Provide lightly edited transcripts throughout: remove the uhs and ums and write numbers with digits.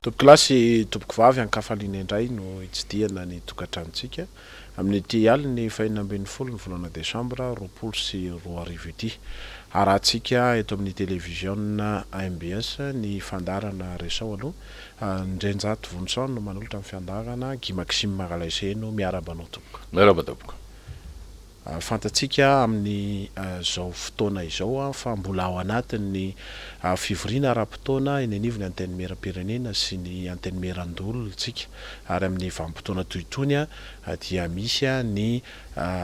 Tompokolahy sy tompokovavy, an-kafaliana indray no hitsidihana ny tokantranontsika amin'ity alin'ny fahenina ambin'ny folo ny volana desambra 2020 ity. Arahantsika eto amin'ny televiziona MBS ny fandaharana Resaho Aloha. Ndrenjato Vonison no manolotra ny fiandarana, Guy Maxime Ralaiseheno miarahaba anao tompoko. Miarahaba tompoko. Fantatsika amin'izao fotoana izao fa mbola ao anatin'ny fivoriana ara-potoana eny anivon'ny Antenimierampirenena sy ny Antenimierandoholona isika ary amin'ny vanim-potoana toy itony dia misy ny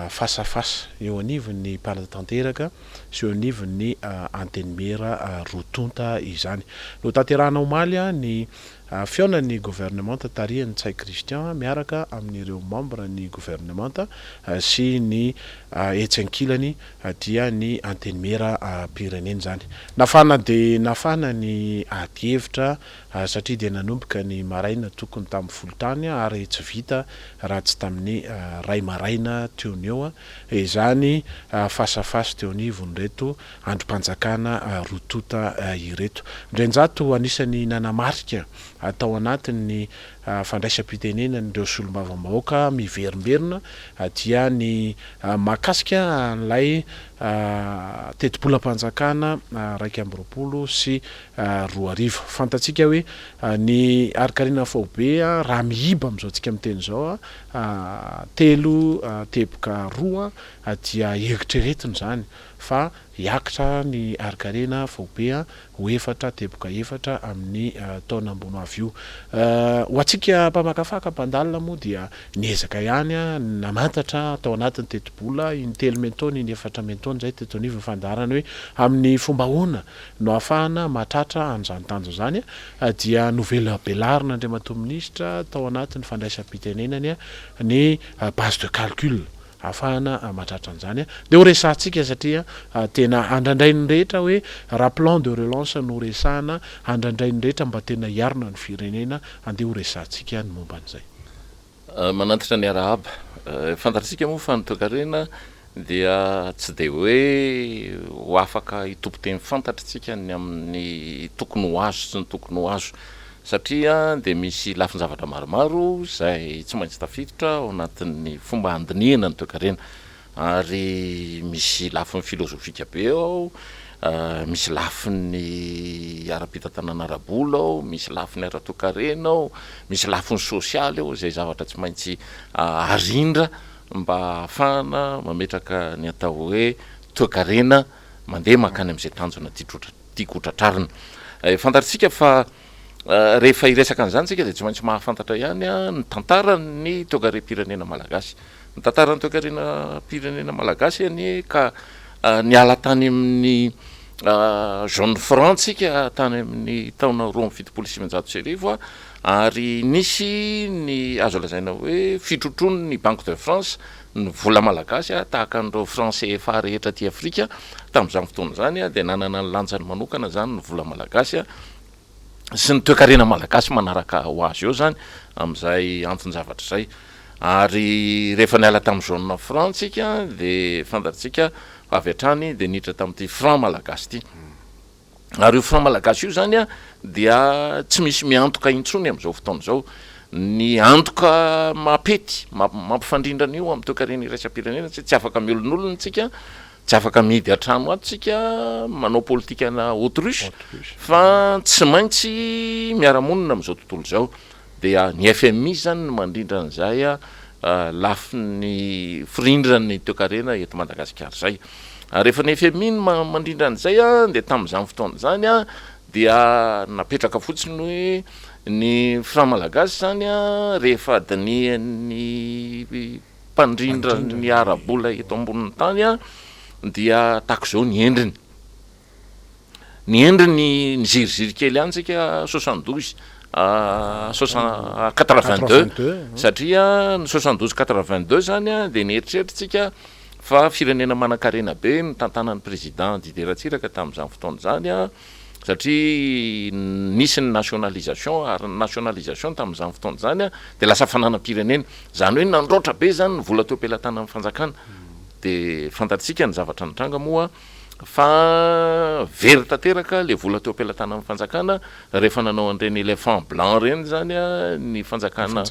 fasafasa eo anivon'ny mpanatanteraka sy eo anivon'ny Antenimiera roa tonta izany. Notanterahina omaly ny Fihaonan'ny governemanta tarihan'i Ntsay Christian miaraka amin'ireo mambra ny governemanta sy ny etsy ankilany dia ny Antenimieram-pirenena izany. Nafana dia nafana ny adihevitra satria dia nanomboka ny maraina tokony tamin'ny folo tany ary tsy vita raha tsy tamin'ny iray maraina teo no eo izany fasafasa teo anivon'ireto andrim-panjakana roa tonta ireto. Ndrenjato anisan'ny nanamarika tao anatin'ny fandraisam-pitenenan'ireo solombavambahoaka miverimberina dia ny mahakasika an'ilay tetibolam-panjakana 2021. Fantatsika hoe ny harinkarena faobe raha miiba amin'izao tsika miteny izao 3.2 dia eritreretina izany fa hiakatra ny harinkarena faobe ho 4.4 amin'ny taona ambony ho avy io. Ho antsika mpamakafaka mpandalina moa dia niezaka ihany namantatra tao anatin'ny tetibola in-telo miantaona, in-efatra miantaona izay teto anivon'ny fandaharana hoe amin'ny fomba ahoana no ahafahana mahatratra an'izany tanjona izany dia novelabelarin'Andriamatoa Minisitra tao anatin'ny fandraisam-pitenenany ny base de calcul ahafahana mahatratra an'izany. Dia ho resahantsika satria tena andrandrain'ny rehetra hoe raha plan de relance no resahana, andrandrain'ny rehetra mba tena hiarina ny firenena, andeha ho resahantsika ny momba an'izay. Manantitra ny arahaba. Fantatsika moa fa ny toekarena dia tsy dia hoe ho afaka hitompo teny fantatra isika ny amin'ny tokony ho azo sy ny tokony ho azo satria dia misy lafin-javatra maromaro izay tsy maintsy tafiditra ao anatin'ny fomba handinihana ny toekarena ary misy lafiny filozofika be ao, misy lafiny ara-pitantanana ara-bola ao, misy lafiny ara-toekarena ao, misy lafiny sosialy ao izay zavatra tsy maintsy arindra mba hahafahana mametraka ny atao hoe toekarena mandeha mankany amin'izay tanjona tiako ho tratrarina. Fantatsika fa rehefa hiresaka an'izany isika dia tsy maintsy mahafantatra ihany ny tantaran'ny toekarem-pirenena malagasy. Ny tantaran'ny toekarem-pirenena malagasy anie ka niala tany amin'ny zone franc tsika tany amin'ny taona 1972 ary nisy ny azo lazaina hoe fitrotroan'ny Banque de France ny vola malagasy tahaka an'ireo franc CFA rehetra aty Afrika tamin'izany fotoana izany dia nanana ny lanjany manokana izany ny vola malagasy sy ny toekarena malagasy manaraka ho azy eo izany amin'izay anton-javatra izay. Ary rehefa niala tamin'ny zone franc tsika dia fantatsika fa avy hatrany dia niditra tamin'ity franc malagasy ity. Ary io franc malagasy io izany dia tsy misy miantoka intsony amin'izao fotoana izao. Ny antoka mampety, mampifandrindra an'io amin'ny toekarena iraisam-pirenena satria tsy afaka miolonolona isika, tsy afaka mihidy an-trano ato isika manao politikana autruche fa tsy maintsy miara-monina amin'izao tontolo izao. Dia ny FMI izany no mandrindra an'izay lafiny firindran'ny toekarena eto Madagasikara izay. Ary rehefa ny FMI no mandrindra an'izay dia tamin'izany fotoana izany dia napetraka fotsiny hoe ny franc malagasy izany rehefa dinihan'ny mpandrindra ny ara-bola eto ambonin'ny tany dia tahaka izao ny endriny. Ny endriny niziriziry kely ihany tsika 72 82 satria ny 72 82 zany dia nieritreritra tsika fa firenena manankarena be ny tantanan'ny président Didier Ratsiraka tamin'izany fotoana izany satria nisy ny nationalisation ary ny nationalisation tamin'izany fotoana izany dia lasa fananam-pirenena, izany hoe nandroatra be zany ny vola teo am-pelatanan'ny fanjakana dia fantatsika ny zavatra nitranga moa. Fa very tanteraka le vola teo am-pelatanan'ny fanjakana rehefa nanao an'ireny éléphant blanc ireny zany ny fanjakana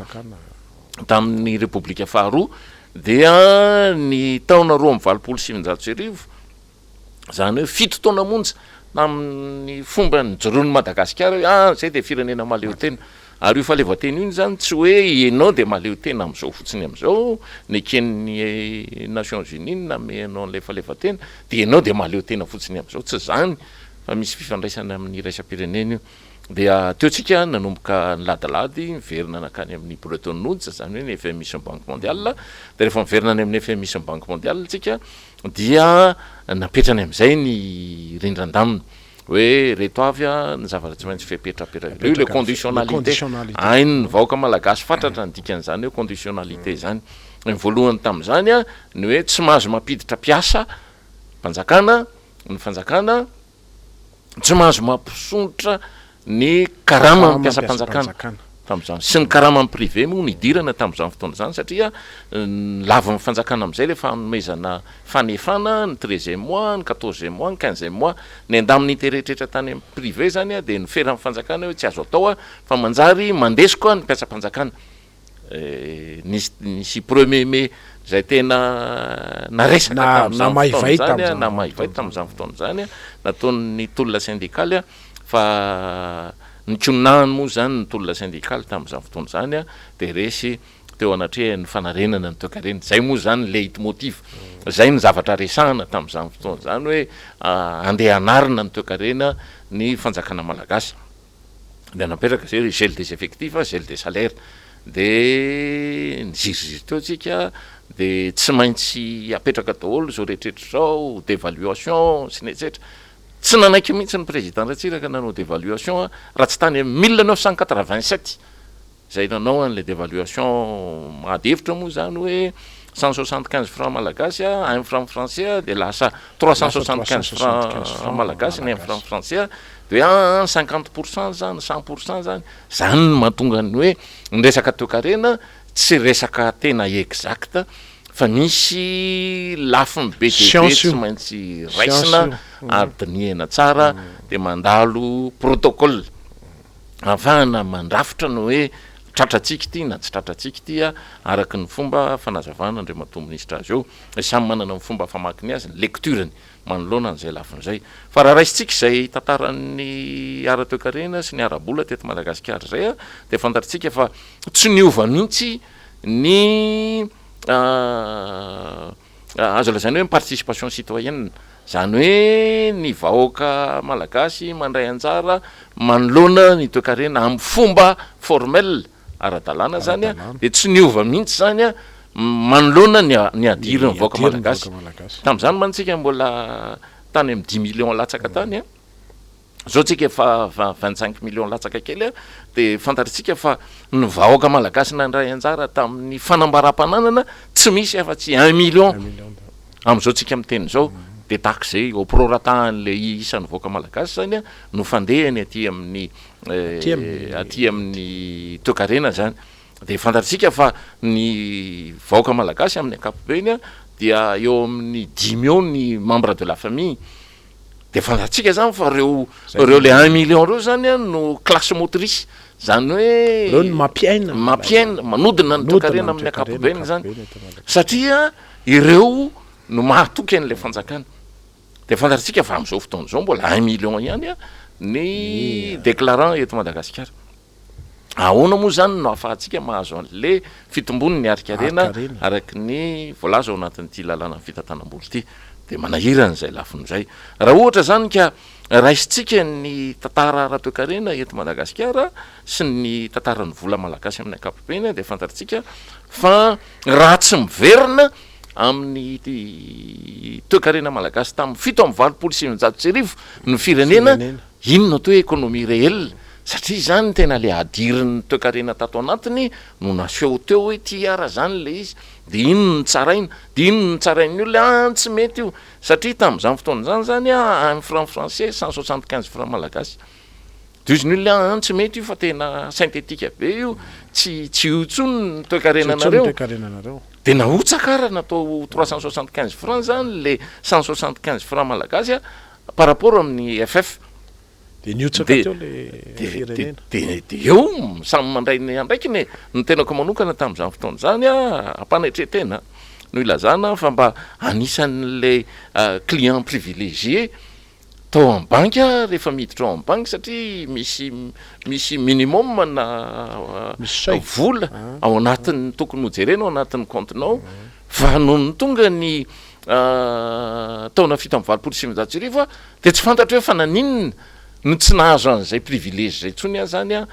tamin'ny repoblika faharoa dia ny taona 1982, izany hoe fito taona monja tamin'ny fomba nijoroan'i Madagasikara hoe ah zay dia firenena mahaleo tena. Ary io fahaleovantena io izany tsy hoe ianao dia mahaleo tena amin'izao fotsiny amin'izao, neken'ny Nations Unies ny nanome anao an'ilay fahaleovantena, dia ianao dia mahaleo tena fotsiny amin'izao, tsy izany fa misy fifandraisana amin'ny iraisam-pirenena io. Dia teo tsika nanomboka niladilady niverina nankany amin'ny Bretton Woods, izany hoe ny FMI sy ny Banque Mondiale, dia rehefa miverina any amin'ny FMI sy ny Banque Mondiale tsika dia napetrany amin'izay ny rindran-damina. Hoe reto avy ny zavatra tsy maintsy fepetra apetraka. Io le conditionnalité. Hain'ny vahoaka malagasy fatratra ny dikan'izany hoe conditionnalité izany. Ny voalohany tamin'izany ny hoe tsy mahazo mampiditra mpiasa mpanjakana ny fanjakana, tsy mahazo mampisondrotra ny karaman'ny mpiasam-panjakana tamin'izany sy ny karaman'ny privé moa nidirana tamin'izany fotoana izany satria lavin'ny fanjakana amin'izay ilay fanomezana fanefana ny treizième mois, ny quatorzième mois, ny quinzième mois, ny indemnité rehetrarehetra tany amin'ny privé izany dia noferan'ny fanjakana hoe tsy azo atao fa manjary mandesoka ny mpiasam-panjakana. Nisy nisy premier mai izay tena naresaka tamin'izany fotoana izany, namaivay tamin'izany fotoana izany, nataon'ny tolona sendikaly fa nikononahany moa izany ny tolona sendikaly tamin'izany fotoana izany dia resy teo anatrehan'ny fanarenana ny toekarena. Izay moa izany ny leitmotiv, izay ny zavatra resahana tamin'izany fotoana izany hoe andeha hanarina ny toekarena ny fanjakana malagasy. Dia napetraka izay hoe gel des effectifs, gel des salaires. Dia niziriziry teo tsika, dia tsy maintsy apetraka daholo izao rehetrarehetra izao, devaluation sy ny etsetra. Tsy nanaiky mihitsy ny président Ratsiraka nanao devaluation raha tsy tany amin'ny 1987. Izay nanao an'ilay devaluation ady hevitra moa izany hoe 175 francs malagasy un franc français dia lasa 375 francs malagasy ny un franc français dia hoe an 50 pour cent zany, 100 pour cent zany, zany no mahatonga ny hoe ny resaka toekarena tsy resaka tena exact fa misy lafiny be dia be tsy maintsy raisina ary dinihana tsara dia mandalo protocole. ahafahana mandrafitra ny hoe tratrantsika ity na tsy tratrantsika ity araka ny fomba fanazavan' Andriamatoa Minisitra azy eo. Samy manana ny fomba famakiny azy, ny lecture-ny manoloana an'izay lafiny izay. Fa raha raisintsika izay tantaran'ny ara-toekarena sy ny ara-bola teto Madagasikara izay dia fantatritsika fa tsy niova mihitsy ny Azo lazaina hoe ny participation citoyenne, izany hoe ny vahoaka malagasy mandray anjara manoloana ny toekarena amin'ny fomba formel, ara-dalàna izany, dia tsy niova mihitsy izany manoloana ny ny hadirin'ny vahoaka malagasy. Tamin'izany mantsy isika mbola tany amin'ny dix millions latsaka tany. Zao tsika efa 25 millions latsaka kely a, de fantatritsika fa ny vahoaka malagasy nandray anjara tamin'ny fanambaram-pananana tsy misy afa-tsy un million amin'izao tsika miteny izao, de tahaka izay au prorata an'le isan'ny vahoaka malagasy zany a no fandehany aty amin'ny aty amin'ny toekarena zany, de fantatritsika fa ny vahoaka malagasy amin'ny ankapobeny a dia eo amin'ny dimy eo ny membre de la famille. De fantatsika zany fa reo reo le un million reo zany an no classe motrice, zany hoe Reo no mampiaina mampiaina, manodina ny toekarena amin'ny ankapobeny zany, satria ireo no mahatoky an'ilay fanjakana. De fantatsika fa amin'izao fotoana izao mbola un million ihany an ny déclarant eto Madagasikara. Ahoana moa izany no ahafahantsika mahazo an'le fitombon'ny harinkarena araka ny voalaza ao anatin'ity lalànan'ny fitantanam-bola ity? Dia manahirana izay lafiny izay. Raha ohatra izany ka raisintsika ny tantara ara-toekarena eto Madagasikara sy ny tantaran'ny vola malagasy amin'ny ankapobeny dia fantatsika fa raha tsy miverina amin'ny toekarena malagasy tamin'ny 1987 ny firenena, Iny no atao hoe économie réelle satria izany tena le hadirin'ny toekarena tato anatiny no naseho teo hoe ty ara zany le izy de iny no tsaraina de iny no tsarain'ny olona hoe an tsy mety io satria tamin'izany fotoana izany zany an un franc français 175 franc malagasy de hozy ny olona hoe an tsy mety io fa tena synthétique be io tsy tsy io intsony ny toekarenanareo. De nahotsaka ara natao 375 francs zany le 175 francs malagasy a par rapport amin'ny FF. De nihotsaka teo le firenena. De de eo samy mandray ny andraikiny e. Ny tenako manokana tamin'izany fotoana izany a, am-panetren-tena no ilazana fa mba anisan'le client privilégié tao amin'ny banky aho rehefa miditra ao amin'ny banky satria misy misy minimum na vola ao anatin'ny tokony ho jerena ao anatin'ny compte-nao fa nony tonga ny taona 1987 aho de tsy fantatro hoe fa naninona no tsy nahazo an'izay privilège zay intsony aho zany a,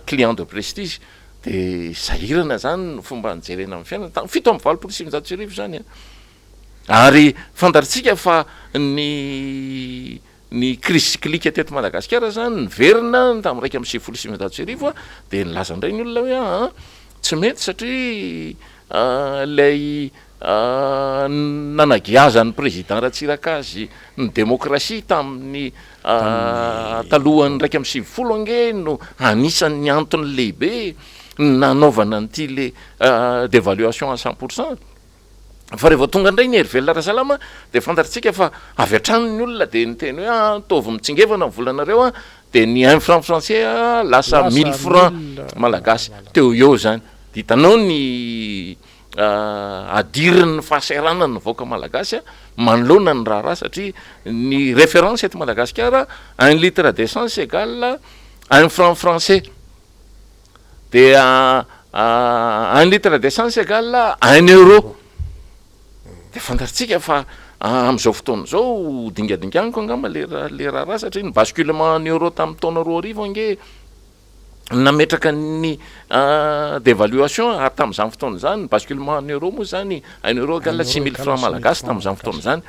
client de prestige, de sahirana zany ny fomba nijerena amin'ny fiainana tamin'ny 1987 zany a. Ary fantatritsika fa ny ny crise cyclique teto Madagasikara zany niverina tamin'ny 1991 dia nilaza indray ny olona hoe aa tsy mety satria ilay nanagiazan'ny président Ratsiraka azy ny démocratie tamin'ny talohan'ny 91 ange no anisan'ny antony lehibe nanaovana an'ity le dévaluation à 100%. Fa rehefa tonga indray ny Hery Velona Rasalama dia fantatritsika fa avy hatrany ny olona dia niteny hoe ah, ataovy mitsingevana ny volanareo ah, dia ny un franc français ah, lasa 1000 francs malagasy teo eo zany. Dia hitanao ny hadirin'ny fahasahiranana ny vahoaka malagasy manoloana ny raharaha satria ny référence eto Madagasikara un litre d'essence égale un franc français. Dia un litre d'essence égale un euro. Dia fantatsika fa amin'izao fotoana izao dingadinganiko angamba le le raharaha satria ny basculement en euro tamin'ny taona 2000 ange nametraka ny dévaluation ary tamin'izany fotoana izany ny basculement en euro moa zany un euro égale 6000 francs malagasy tamin'izany fotoana izany.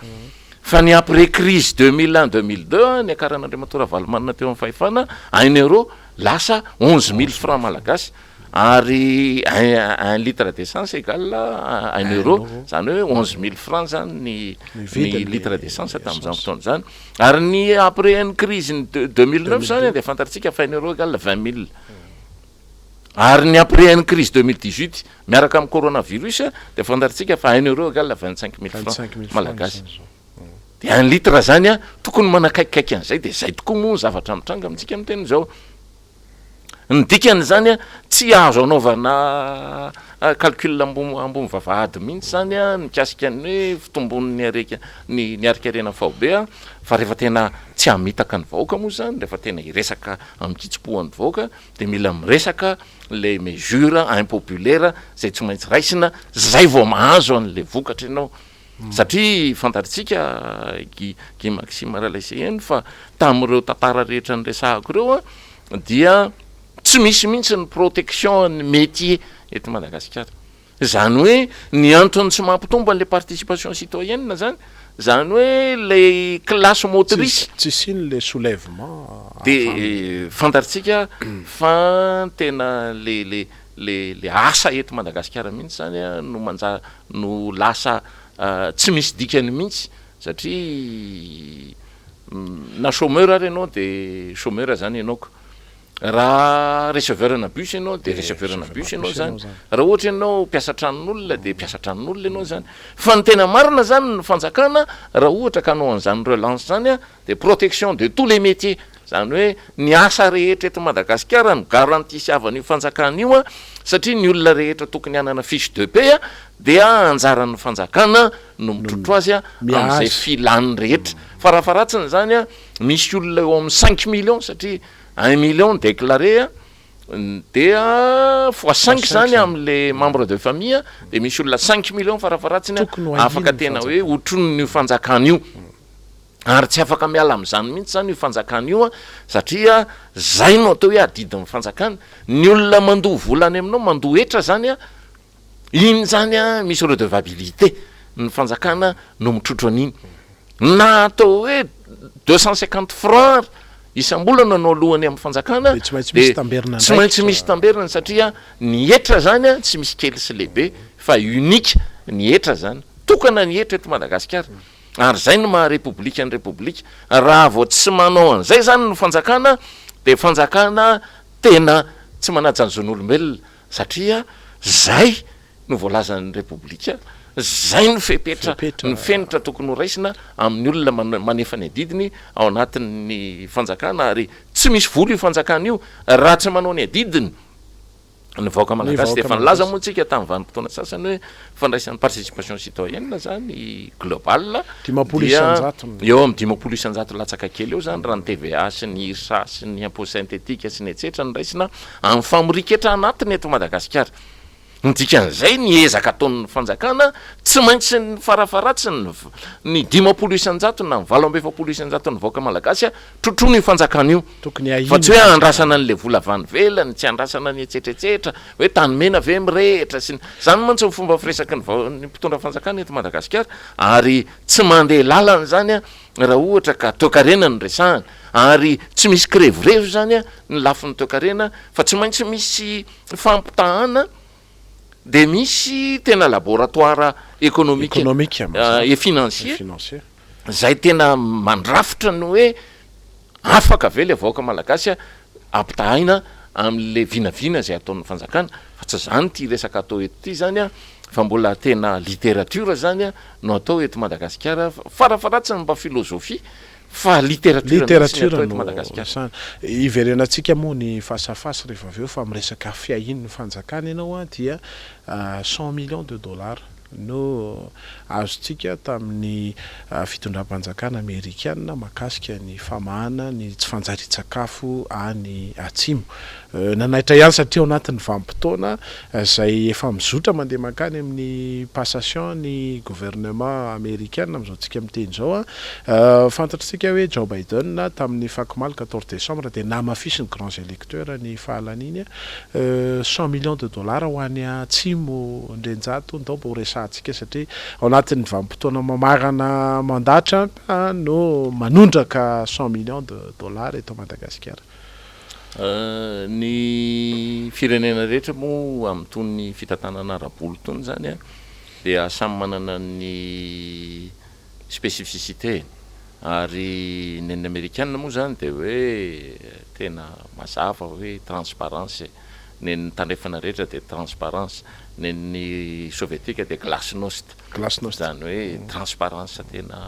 Fa ny après crise 2001 2002 niakaran'Andriamatoa Ravalomanana teo amin'ny fahefana, un euro lasa 11 000 francs malagasy ary un litre d'essence égale un euro, zany hoe 11 000 francs zany ny litre d'essence tamin'izany fotoana zany. Ary ny après ny crise ny 2009 zany dia fantatritsika fa un euro égale 20 000. Ary ny après ny crise 2018 miaraka amin'ny coronavirus dia fantatritsika fa un euro égale 25 000 francs malagasy. De un litre zany a tokony manakaikikaiky an'izay, de zay tokoa moa zavatra mitranga amintsika miteny zao. Ny dikany zany a tsy azo anaovana calcul ambony vavahady mihitsy zany a mikasika ny hoe fitombon'ny areka ny harikarena faobe a, fa rehefa tena tsy hamitaka ny vahoaka moa zany, rehefa tena hiresaka amin'ny kitsim-po an'ny vahoaka de mila miresaka le mesure impopulaire zay tsy maintsy raisina zay vao mahazo an'le vokatra ianao. Satria fantatritsika Guy Maxime Ralaiseheno fa tamin'ireo tantara rehetra nyresahako ireo a dia tsy misy mihitsy ny protection ny métier eto Madagasikara. Zany hoe ny antony tsy mampitombo an'le participation citoyenne zany, zany hoe le classe motrice Tsisy iny le soulèvement. De fantatritsika fa tena le asa eto Madagasikara mihitsy zany a no manja no lasa tsy misy dikany mihitsy satria na chômeur ary ianao de chômeur zany ianao ko, raha receveur na bus ianao de receveur na bus ianao zany, raha ohatra ianao mpiasa tranon'olona de mpiasa tranon'olona ianao zany. Fa ny tena marina zany, ny fanjakana raha ohatra ka anao an'izany relance zany a de protection de tous les métiers, zany hoe ny asa rehetra eto Madagasikara no garantisiavan'io fanjakana io a, satria ny olona rehetra tokony hanana fiche de paie a dia anjaran'ny fanjakana no mitrotro azy a amin'izay filany rehetra. Fa raha faratsiny zany a misy olona eo amin'ny 5 millions, satria 1 million déclaré a dia fois cinq zany am'le membre de famille, de misy olona 5 millions farafaratsiny afaka tena hoe hotronon'io fanjakana io, ary tsy afaka miala am'izany mihitsy zany io fanjakana io a, satria zay no atao hoe adidin'ny fanjakana. Ny olona mandoa vola any aminao, mandoa hetra zany a, iny zany a misy redevabilité, ny fanjakana no mitrotro an'iny, na atao hoe 250 francs isam-bolana no alohany amin'ny fanjakana. De tsy maintsy misy tamberina. Tsy maintsy misy tamberina, satria ny hetra zany a tsy misy kely sy lehibe fa unique ny hetra zany, tokana ny hetra eto Madagasikara, ary zay no maha repoblika ny repoblika. Raha vao tsy manao an'izay zany ny fanjakana de fanjakana tena tsy manaja ny zon'olombelona, satria zay no voalazan'ny Repoblika, zay no fepetra, ny fenitra tokony ho raisina amin'ny olona manefa ny adidiny ao anatin'ny fanjakana ary tsy misy vola io fanjakana io raha tsy manao ny adidiny ny vahoaka malagasy. Dia efa nilaza moa tsika tamin'ny vanim-potoana sasany hoe fandraisan'ny participation citoyenne zany global 50 dia isan-jatony. eo amin'ny 50% latsaka kely eo zany raha ny TVA sy ny IRSA sy ny impôt synthétique sy ny etsetra no raisina amin'ny famorian-ketra anatiny eto Madagasikara. Ny dikan'izay, ny ezaka ataon'ny fanjakana, tsy maintsy ny farafaharatsiny ny 50% na ny 48% ny vahoaka malagasy trotroina io fanjakana io. Tokony Fa ahiana tsy hoe izany. andrasana an'ilay vola avy any ivelany, tsy andrasana ny etsetraetsetra, hoe tany mena ve mirehitra sy ny. Izany mantsy ny fomba firesaky ny vaho- ny mpitondra fanjakana eto Madagasikara ary tsy mandeha lalana izany raha ohatra ka toekarena no resahana ary tsy misy kirevirevy izany ny lafiny toekarena fa tsy maintsy misy fampitahana dia misy tena laboratoire économique Économique, mazava. et financier Et financier. izay tena mandrafitra ny hoe afaka ve le vahoaka malagasy ampitahaina amin'le vinavina izay ataon'ny fanjakana fa tsy zany ity resaka atao eto ity zany a, fa mbola tena littérature zany a no atao eto Madagasikara, farafaharatsiny mba philosophie Fa littérature mihitsy ny atao Littérature eto no Madagasikara. resahana. Hiverenantsika moa ny face à face rehefa avy eo fa miresaka fiahian'ny fanjakana ianao dia 100 millions de dollars no azontsika tamin'ny fitondram-panjakana amerikana mahakasika ny famahana ny tsy fanjarian-tsakafo any atsimo. Nanaitra ihany satria ao anatin'ny vanim-potoana izay efa mizotra mandeha mankany amin'ny passation ny gouvernement amerikana amin'izao tsika miteny izao. Fantatritsika hoe Joe Biden tamin'ny fakomaly 14 décembre dia namafisy ny grands électeurs ny fahalaniny 100 millions de dollars ho any atsimo ndrenjato. Ndao mba ho resahantsika satria ao anatin'ny vanim-potoana mamarana mandat no manondraka 100 millions de dollars eto Madagasikara. Ny firenena rehetra moa amin'itony fitantanana ara-bola itony zany a dia samy manana ny spécificité ary ny an'ny amerikana moa zany de hoe tena mazava hoe transparence, ny an'ny tandrefana rehetra de transparence, ny an'ny sovietika de glasnost, Glasnost. zany hoe transparence tena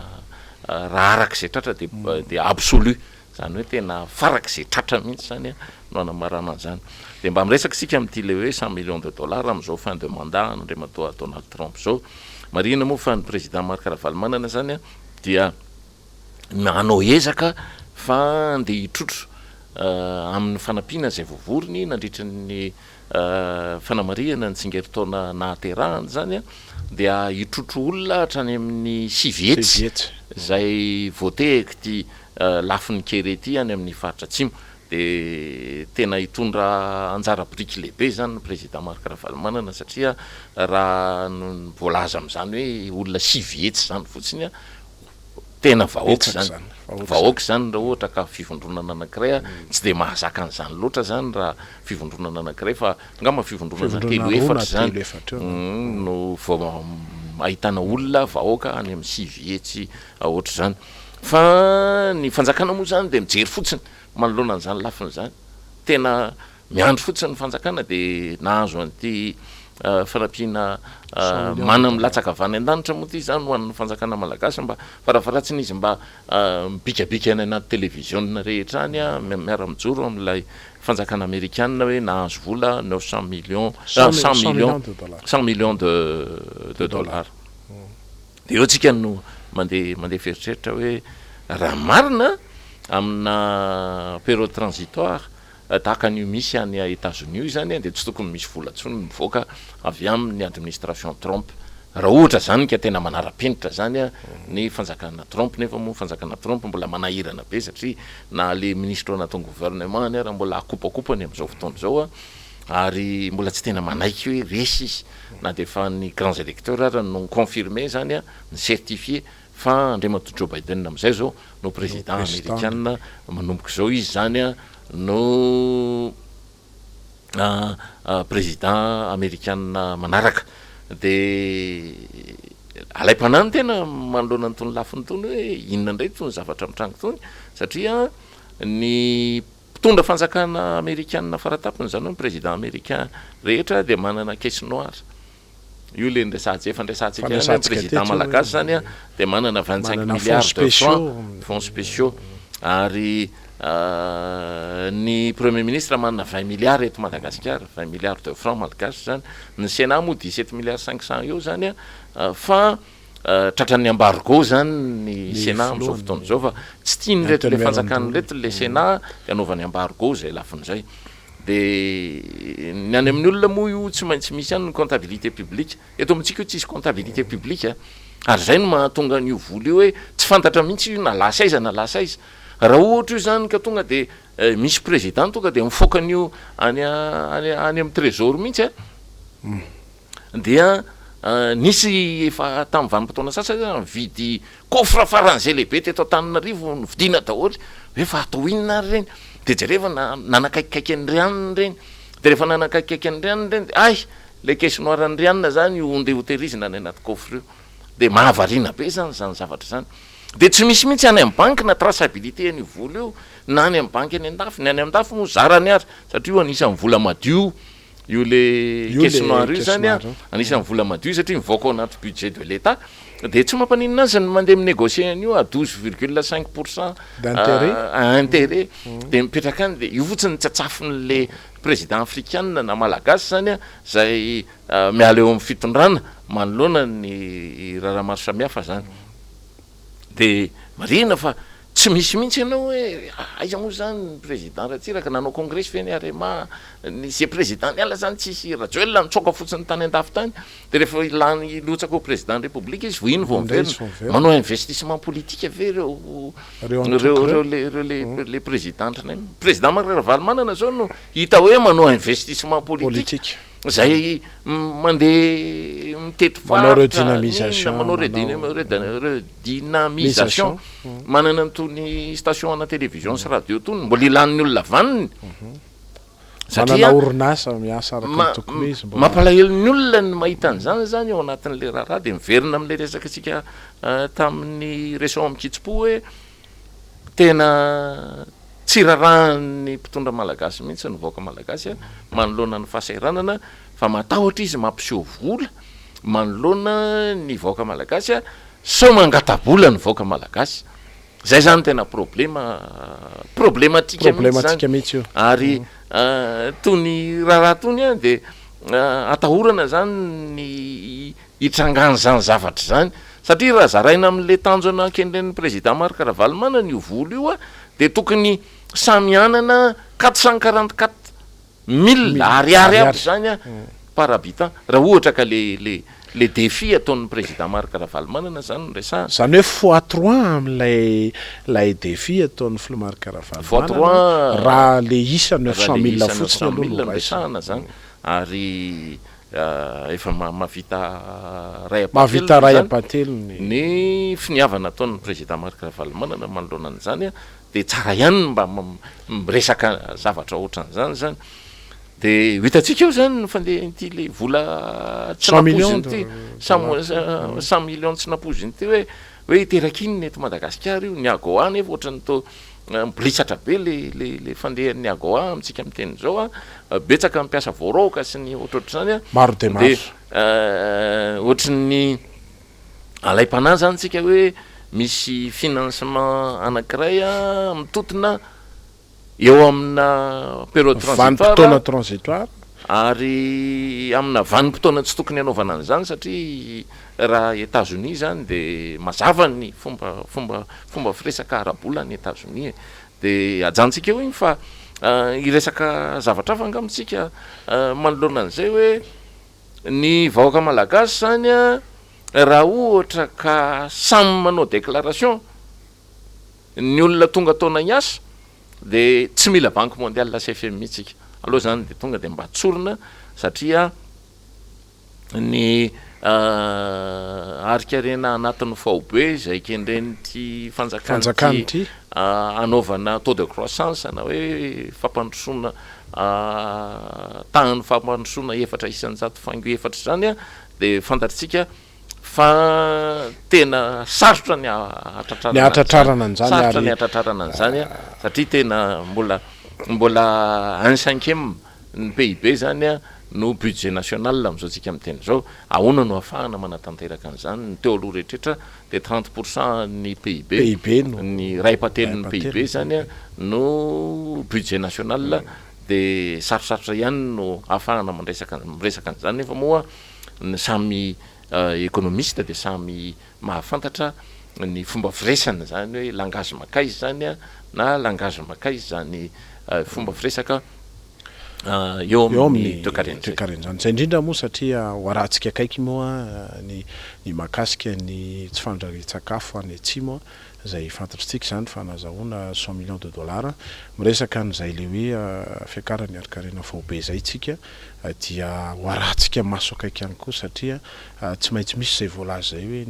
raha arak'izay tratra de absolu, zany hoe tena farak'izay tratra mihitsy zany a no anamarana an'izany. De mba miresaka isika amin'ity le hoe 100 millions de dollars amin'izao fin de mandat an'Andriamatoa Donald Trump zao. Marihina moa fa ny président Marc Ravalomanana zany a dia manao ezaka fa andeha hitrotro amin'ny fanampiana izay voavoriny nandritra ny fanamarihana ny tsingerin-taona nahaterahany zany a dia hitrotro olona hatrany amin'ny 900 900. izay voatehiky ty lafiny kere ty any amin'ny faritra atsimo. De tena hitondra anjara biriky lehibe zany ny président Marc Ravalomanana satria raha no voalaza amin'izany hoe olona 900 zany fotsiny a tena vahoaka Betsaka zany. zany, vahoaka zany. Vahoaka zany raha ohatra ka fivondronana anankiray a tsy de mahazaka an'izany loatra zany raha fivondronana anankiray fa angamba fivondronana Fivondronana telo roa na efatra zany telo efatra eo. No vao ahitana olona vahoaka any amin'ny 900 ohatry zany. Fa ny fanjakana moa zany de mijery fotsiny manoloana an'izany lafiny zany, tena miandry fotsiny ny fanjakana de nahazo an'ity fanampiana 100 millions de mana dollars. milatsaka avy any an-danitra moa ty zany ho an'ny fanjakana malagasy mba farafaharatsiny izy mba mibikabika any anaty télévision rehetra any a miara-mijoro amin'ilay fanjakana amerikana hoe nahazo vola 900 millions, 100 100 100 millions millions de dollars. 100 millions de De dollars. dollars. De eo tsika no mandeha feritreritra hoe raha marina amina période transitoire tahaka an'io misy any États-Unis io zany a de tsy tokony misy vola intsony mivoaka avy amin'ny administration Trump raha ohatra zany ka tena manara-penitra zany a ny fanjakana Trump. Nefa moa fanjakana Trump mbola manahirana be satria na le ministre ao anatin'ny gouvernement any raha mbola akopakopany amin'izao fotoana izao a ary mbola tsy tena manaiky hoe resy izy na de fa ny grands électeurs ary no confirmé zany a ny certifié fa Andriamatoa Joe Biden am'izay zao no président président. amerikana manomboka izao izy zany a no président amerikana manaraka. De alaim-panahy ny tena manoloana nytony lafiny tony hoe inona indray tony zavatra mitrango tony satria ny mpitondra fanjakana amerikana faratapony zany hoe ny président américain rehetra de manana caisse noire. Io le niresahantsika, efa niresahantsika ihany hoe président malagasy zany a dia manana 25 milliards de francs fonds spéciaux ary ny premier ministre manana 20 milliards eto Madagasikara, 20 milliards de francs malgaches zany, ny sénat moa 17 milliards 500 eo zany a, fa tratran'ny embargo zany ny sénat amin'izao fotoana izao fa tsy tian'ireto le fanjakana ireto le sénat de anaovany embargo zay lafiny zay. De ny any amin'ny olona moa io tsy maintsy misy ihany ny comptabilité publique, eto amintsika io tsisy comptabilité publique a, ary zay no mahatonga an'io vola io hoe tsy fantatra mihitsy io na lasa aiza na lasa aiza, raha ohatra io zany ka tonga de misy président tonga de mifoaka an'io any any any amin'ny trésor mihitsy a, Dia nisy efa tamin'ny vanim-potoana sasany aza nividy coffre faran'izay lehibe teto Antananarivo novidiana daholo hoe fa atao inona ary ireny? Dia jerevana nanakaikikaiky an'i Rianina ireny, dia rehefa nanakaikikaiky an'i Rianina ireny dia hay! ilay caisse noire an'i Rianina izany io ndeha hotehirizina any anaty coffre io. Dia mahavariana be izany izany zavatra izany. Dia tsy misy mihitsy any amin'ny banky na traçabilité an'io vola io na any amin'ny banky any an-dafy, ny any an-dafy moa zarany ary satria io anisan'ny vola madio Io le caisse noire io zany an, anisan'ny vola madio satria mivoaka ao anaty budget de l'Etat, dia tsy mampaninona azy ny mandeha mi-négocier an'io à 12,5 pour cent intérêt, dia mipetraka any, dia io fotsiny tsy atsafin'le président afrikana na malagasy zany an, zay miala eo amin'ny fitondrana manoloana ny raharaha maro samihafa zany. Dia marihina fa tsy misy mihitsy ianao hoe aiza moa izany ny président Ratsiraka, nanao congresy ve ny Arema, ny ze président niala izany tsisy, Rajoelina nitsoaka fotsiny tany andafy tany, dia rehefa lany hirotsaka ho président ny république izy vao iny vao miverina, manao investissement politique ve ireo ireo le ireo le le président ndrinay, président Marc Ravalomanana zao no hita hoe manao investissement politique. Zay mandeha mitety faritra, inona, manao redynamisation, manana an'itony station ana télévision sy radio itony, mbola ilan'ny olona vaniny. Satria manana orinasa miasa araka ny tokony izy. Mampalahelo ny olona ny mahita an'izany zany ao anatin'ilay raharaha, dia miverina amin'ilay resaka tsika tamin'ny resao amin-kitsim-po hoe Tena tsy rarahan'ny mpitondra malagasy mihitsy ny vahoaka malagasy manoloana ny fahasahiranana fa matahotra izy mampiseho vola manoloana ny vahoaka malagasy sao mangata-bola ny vahoaka malagasy. Zay zany tena problema problematika mihitsy zany ary tony raharaha tony dia atahorana zany ny hitrangan'izany zavatra izany satria raha zaraina amin'ilay tanjona kendren'ny président Marc Ravalomanana io vola io dia tokony samy hanana 444 mille ariary aby izany par habitant raha ohatra ka le le le défi ataon'ny président Marc Ravalomanana izany no resahana. Izany hoe fois trois amin'ilay ilay défi ataon'ny filoha Marc Fois trois Ravalomanana raha le isa neuf raha cent le mille isa neuf fotsiny cent aloha mille no no raisina. resahana izany ary Efa mahavita ray Mahavita ampahatelony ray izany ampahatelony. ny finiavana ataon'ny Prezida Marc Ravalomanana manoloana an'izany dia tsara ihany ny mba miresaka zavatra ohatran'izany izany. Dia ho hitantsika eo izany ny fandehan'ity ilay vola tsy Cent millions nampoizina ity, de cent dollars. cent millions tsy nampoizina ity hoe hoe hiteraka inona eto Madagasikara io, ny AGOA anefa ohatran'ny toa Mibolisatra be le le le fandehan'ny AGOA amintsika miteny izao a, betsaka ny mpiasa voaroaka sy ny ohatrohatr'izany a, Maro dia maro. dia ohatry ny alaim-panahy zany tsika hoe misy financement anankiray a mitotona eo amina période transitoire, Vanim-potoana transitoire. Ary amina vanim-potoana tsy tokony hanaovana an'izany satria raha Etazonia izany dia mazava ny fomba fomba fomba firesaka ara-bola any Etazonia e. Dia ajanontsika eo iny fa hiresaka zavatra hafa angamba isika manoloana an'izay hoe ny vahoaka malagasy izany an, raha ohatra ka samy manao déclaration ny olona tonga taona hiasa Dia tsy mila banque mondiale sy FMI tsika. Aleo zany dia tonga dia mba tsorina satria ny harikarena anatin'ny faobe izay kendren'ity fanjakana ity hanaovana taux de croissance na hoe fampandrosoana tahan'ny fampandrosoana 4% faingo efatra izany dia fantatritsika Fa tena sarotra ny hahatratrarana Ny hahatratrarana an'izany sarotra ny hahatratrarana an'izany satria tena mbola mbola un cinquième ny PIB zany no budget national amin'izao tsika miteny izao. Ahoana no ahafahana manatanteraka an'izany? Ny teo aloha rehetrretra dia 30 pour cent ny PIB, ny iray ampahatelon'ny PIB zany no budget national, de sarosarotra ihany no ahafahana mandresaka miresaka an'izany, nefa moa ny samy économiste de samy mahafantatra ny fomba firesana zany hoe langage makaiza zany a na langage makaiza zany fomba firesaka eo amin'ny toekarena. Toekarena zany zay indrindra moa, satria ho arahantsika akaiky moa ny mahakasika ny tsy fandrarian-tsakafo any atsimo, zay fantatritsika zany fa nazahoana 100 millions de dollars. Miresaka an'izay le hoe fiakarany harikarena faobe zay tsika, dia ho arahantsika maso akaiky ihany koa, satria tsy maintsy misy zay voalaza zay hoe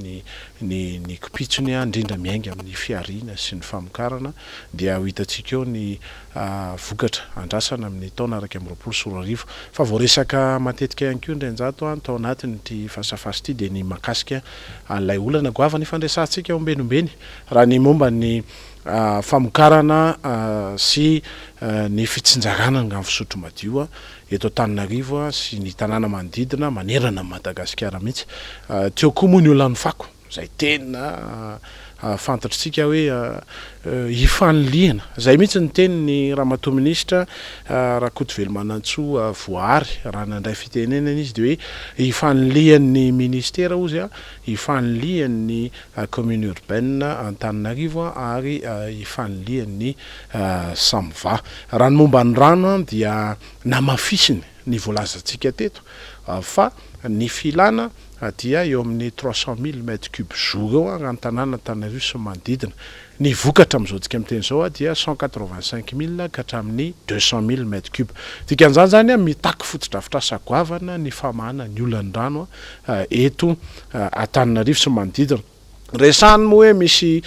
ny kipitsony a indrindra miainga amin'ny fiariana sy ny famokarana, dia ho hitantsika eo ny vokatra andrasana amin'ny taona 2021. Fa voaresaka matetika ihany koa indrenjato a tao anatiny ty fasafasy ity, dia ny mahakasika an'ilay olana goavana ifandresantsika ombenombeny raha ny momba ny famokarana sy ny fitsinjarana ny rano fisotro madio eto Antananarivo sy ny tanàna manodidina manerana Madagasikara mihitsy. Teo koa moa ny olan'ny fako zay tena fantatritsika hoe ifaniliana zay mihitsy ny teny ny ramatoa minisitra Rakotovelomanantsoa Voahary raha nandray fitenenana izy, de hoe ifanilian'ny ministera ozy ifanilian'ny commune urbaine Antananarivo ary ifanilian'ny Samva. Raha ny momba ny rano dia namafisiny ny voalazantsika teto fa ny filana dia eo amin'ny 300 000 mètres cube jour eo raha ny tanàna Antananarivo sy manodidina. Ny vokatra am'izao tsika miteny zao dia 185 000 ka hatramin'ny 200 000 mètres cube. Dikan'izany zany mitaky fotodrafitrasa goavana ny famahana ny olan'ny rano eto Antananarivo sy manodidina. Resahany moa hoe misy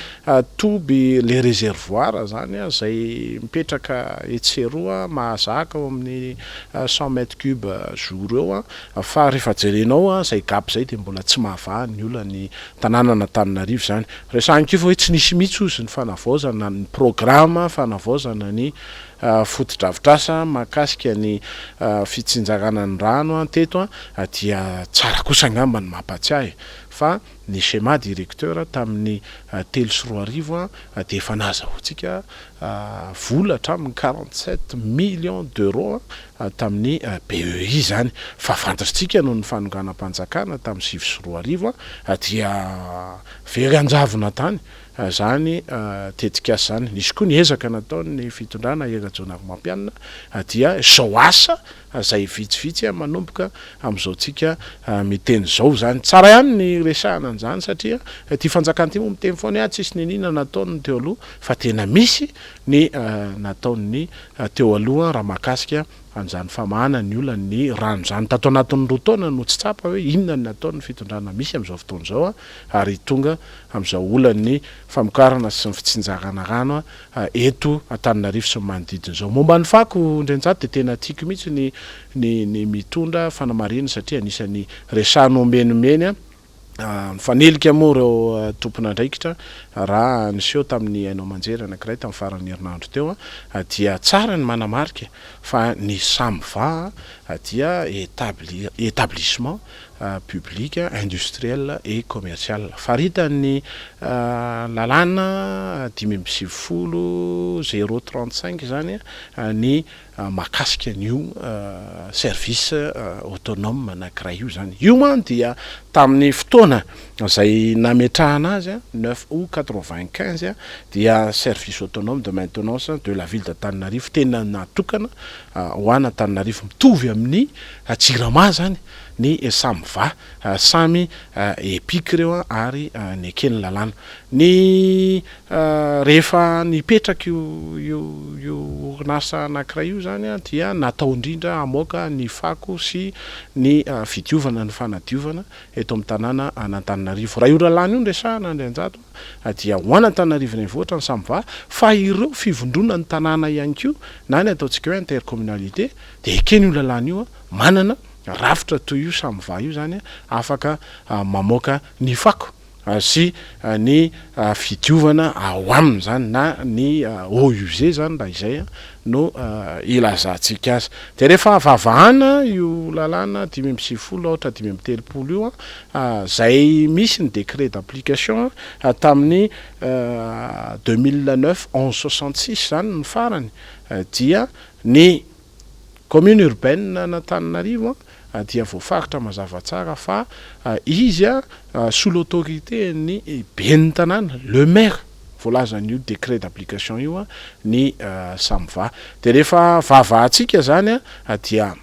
toby le réservoir zany zay mipetraka etseroa mahazaka eo amin'ny 100 mètres cube jour eo fa rehefa jerenao zay gap zay de mbola tsy mahavaha ny olan'ny tanànan'Antananarivo zany. Resahany koa fa hoe tsy nisy mihitsy ozy ny fanavaozana ny programme fanavaozana ny fotodrafitrasa mahakasika ny fitsinjarana ny rano teto dia tsara kosa angamba ny mampatsiahy fa ny schéma directeur tamin'ny 2003 de efa nahazahoantsika vola hatramin'ny 47 millions d'euros tamin'ny BEI zany. Fa fantatritsika noho ny fanonganam-panjakana tamin'ny 2009 dia very anjavona tany zany tetikasa zany. Nisy koa ny ezaka nataony fitondrana Hery Rajaonarimampianina, dia zao asa zay vitsivitsy manomboka am'izao tsika miteny zao zany. Tsara ihany ny resahana an'izany, satria ty fanjakana ty moa miteny foana hoe tsisy ninina nataony teo aloha, fa tena misy ny nataony teo aloha raha mahakasika an'izany famahana ny olan'ny rano zany. Tato anatin'ny 2 taona no tsy tsapa hoe inona ny nataony fitondrana misy am'izao fotoana izao ary tonga am'izao olan'ny famokarana sy ny fitsinjarana rano eto Antananarivo sy ny manodidina zao. Momba ny fako indrenjato de tena tiako mihitsy ny mitondra fanamarihana, satria anisan'ny resahana omenomeny mifanelika moa ireo tompon'andraikitra raha niseho tamin'ny haino aman-jery anankiray tamin'ny faran'ny herinandro teo dia tsara ny manamarika fa ny Samva dia établissement public industriel et commercial faritany lalàna 095/035 zany ny mahakasika an'io service autonome anankiray io zany. Io man dia tamin'ny fotoana zay nametrahana azy 9 août 95 dia service autonome de maintenance de la ville d'Antananarivo, tena natokana ho an'Antananarivo, mitovy amin'ny Jirama zany ny Samva, samy EPIC reo ary nekeny lalàna. Ny rehefa nipetraka io orinasa anankiray io zany dia natao indrindra hamoaka ny fako sy ny fidiovana, ny fanadiovana eto amin'ny tanàna an'Antananarivo. Raha io lalàna io no resahana andrianjato dia ho an'Antananarivo renivohitra ny Samva, fa ireo fivondrona ny tanàna ihany koa na ny ataontsika hoe intercommunalité de ekeny io lalàna io manana rafitra toy io Samva io zany afaka mamoaka ny fako. sy ny fidiovana ao aminy izany na ny eaux usées izany raha izay no ilazantsika azy. Dia rehefa vavahana io lalàna 95 aotra 35 io izay misy ny décret d'application tamin'ny 2009 11 66 izany ny farany, dia ny commune urbaine an'Antananarivo dia voafaritra mazava tsara fa izy sous l'autorité ny ben'ny tanàna, le maire, voalazan'io décret d'application io ny SAMVA. Dia rehefa vavahantsika zany dia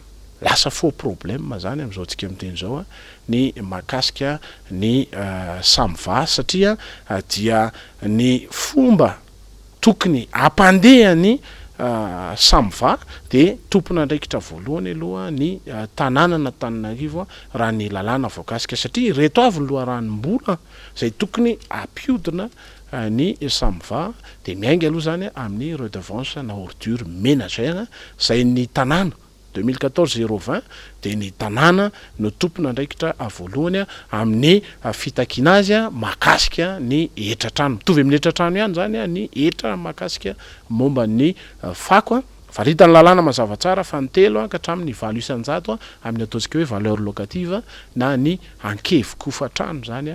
lasa faux problème zany amin'izao antsika miteny izao ny mahakasika ny SAMVA, satria dia ny fomba tokony hampandeha ny SAMVA dia tompon'andraikitra voalohany aloha ny tanànan'Antananarivo raha ny lalàna voakasika, satria ireto avy ny loharanom-bola izay tokony hampiodina ny SAMVA. Dia miainga aloha zany amin'ny redevance na ordure ménagère izay ny tanàna 2014 020, dia ny tanàna no tompon'andraikitra voalohany amin'ny fitakiana azy mahakasika ny hetra-trano. Mitovy amin'ny hetra-trano ihany zany ny hetra mahakasika momba ny fako. Faritany lalàna mazava tsara fa ny 3 ka hatramin'ny 8% amin'ny ataontsika hoe valeur locative na ny ankevikofa-trano zany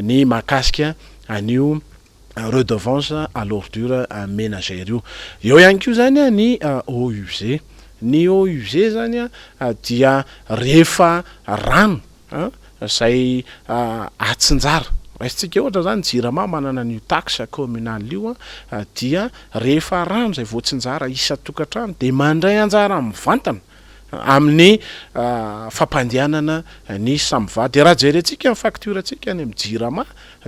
ny mahakasika an'io redevance à l'ordure ménagère io. Eo ihany koa zany ny eaux usées. Ny eaux usées zany dia rehefa rano izay atsinjara, raisitsika ohatra zany Jirama manana an'io taxe communale io, dia rehefa rano izay voatsinjara isan-tokantrano dia mandray anjara mivantana amin'ny fampandehanana ny SAMVA. Dia raha jerentsika ny facture antsika any amin'ny Jirama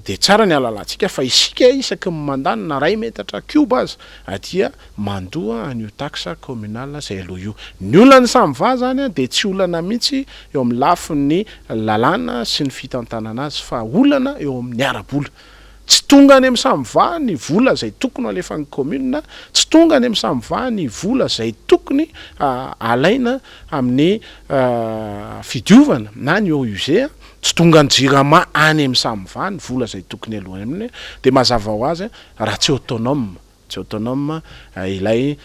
dia tsara ny halalantsika fa isika isaky ny mandany na 1 metatra kioba aza dia mandoa an'io taxe communale izay aloha io. Ny olan'ny SAMVA zany dia tsy olana mihitsy eo amin'ny lafin'ny lalàna sy ny fitantanana azy, fa olana eo amin'ny ara-bola. Tsy tonga any amin'ny SAMVA ny vola izay tokony alefan'ny commune, tsy tonga any amin'ny SAMVA ny vola izay tokony alaina amin'ny fidiovana na ny eaux usées, tsy tonga ny Jirama any amin'ny SAMVA ny vola izay tokony aloha aminy. Dia mazava ho azy raha tsy autonome, tsy autonome ilay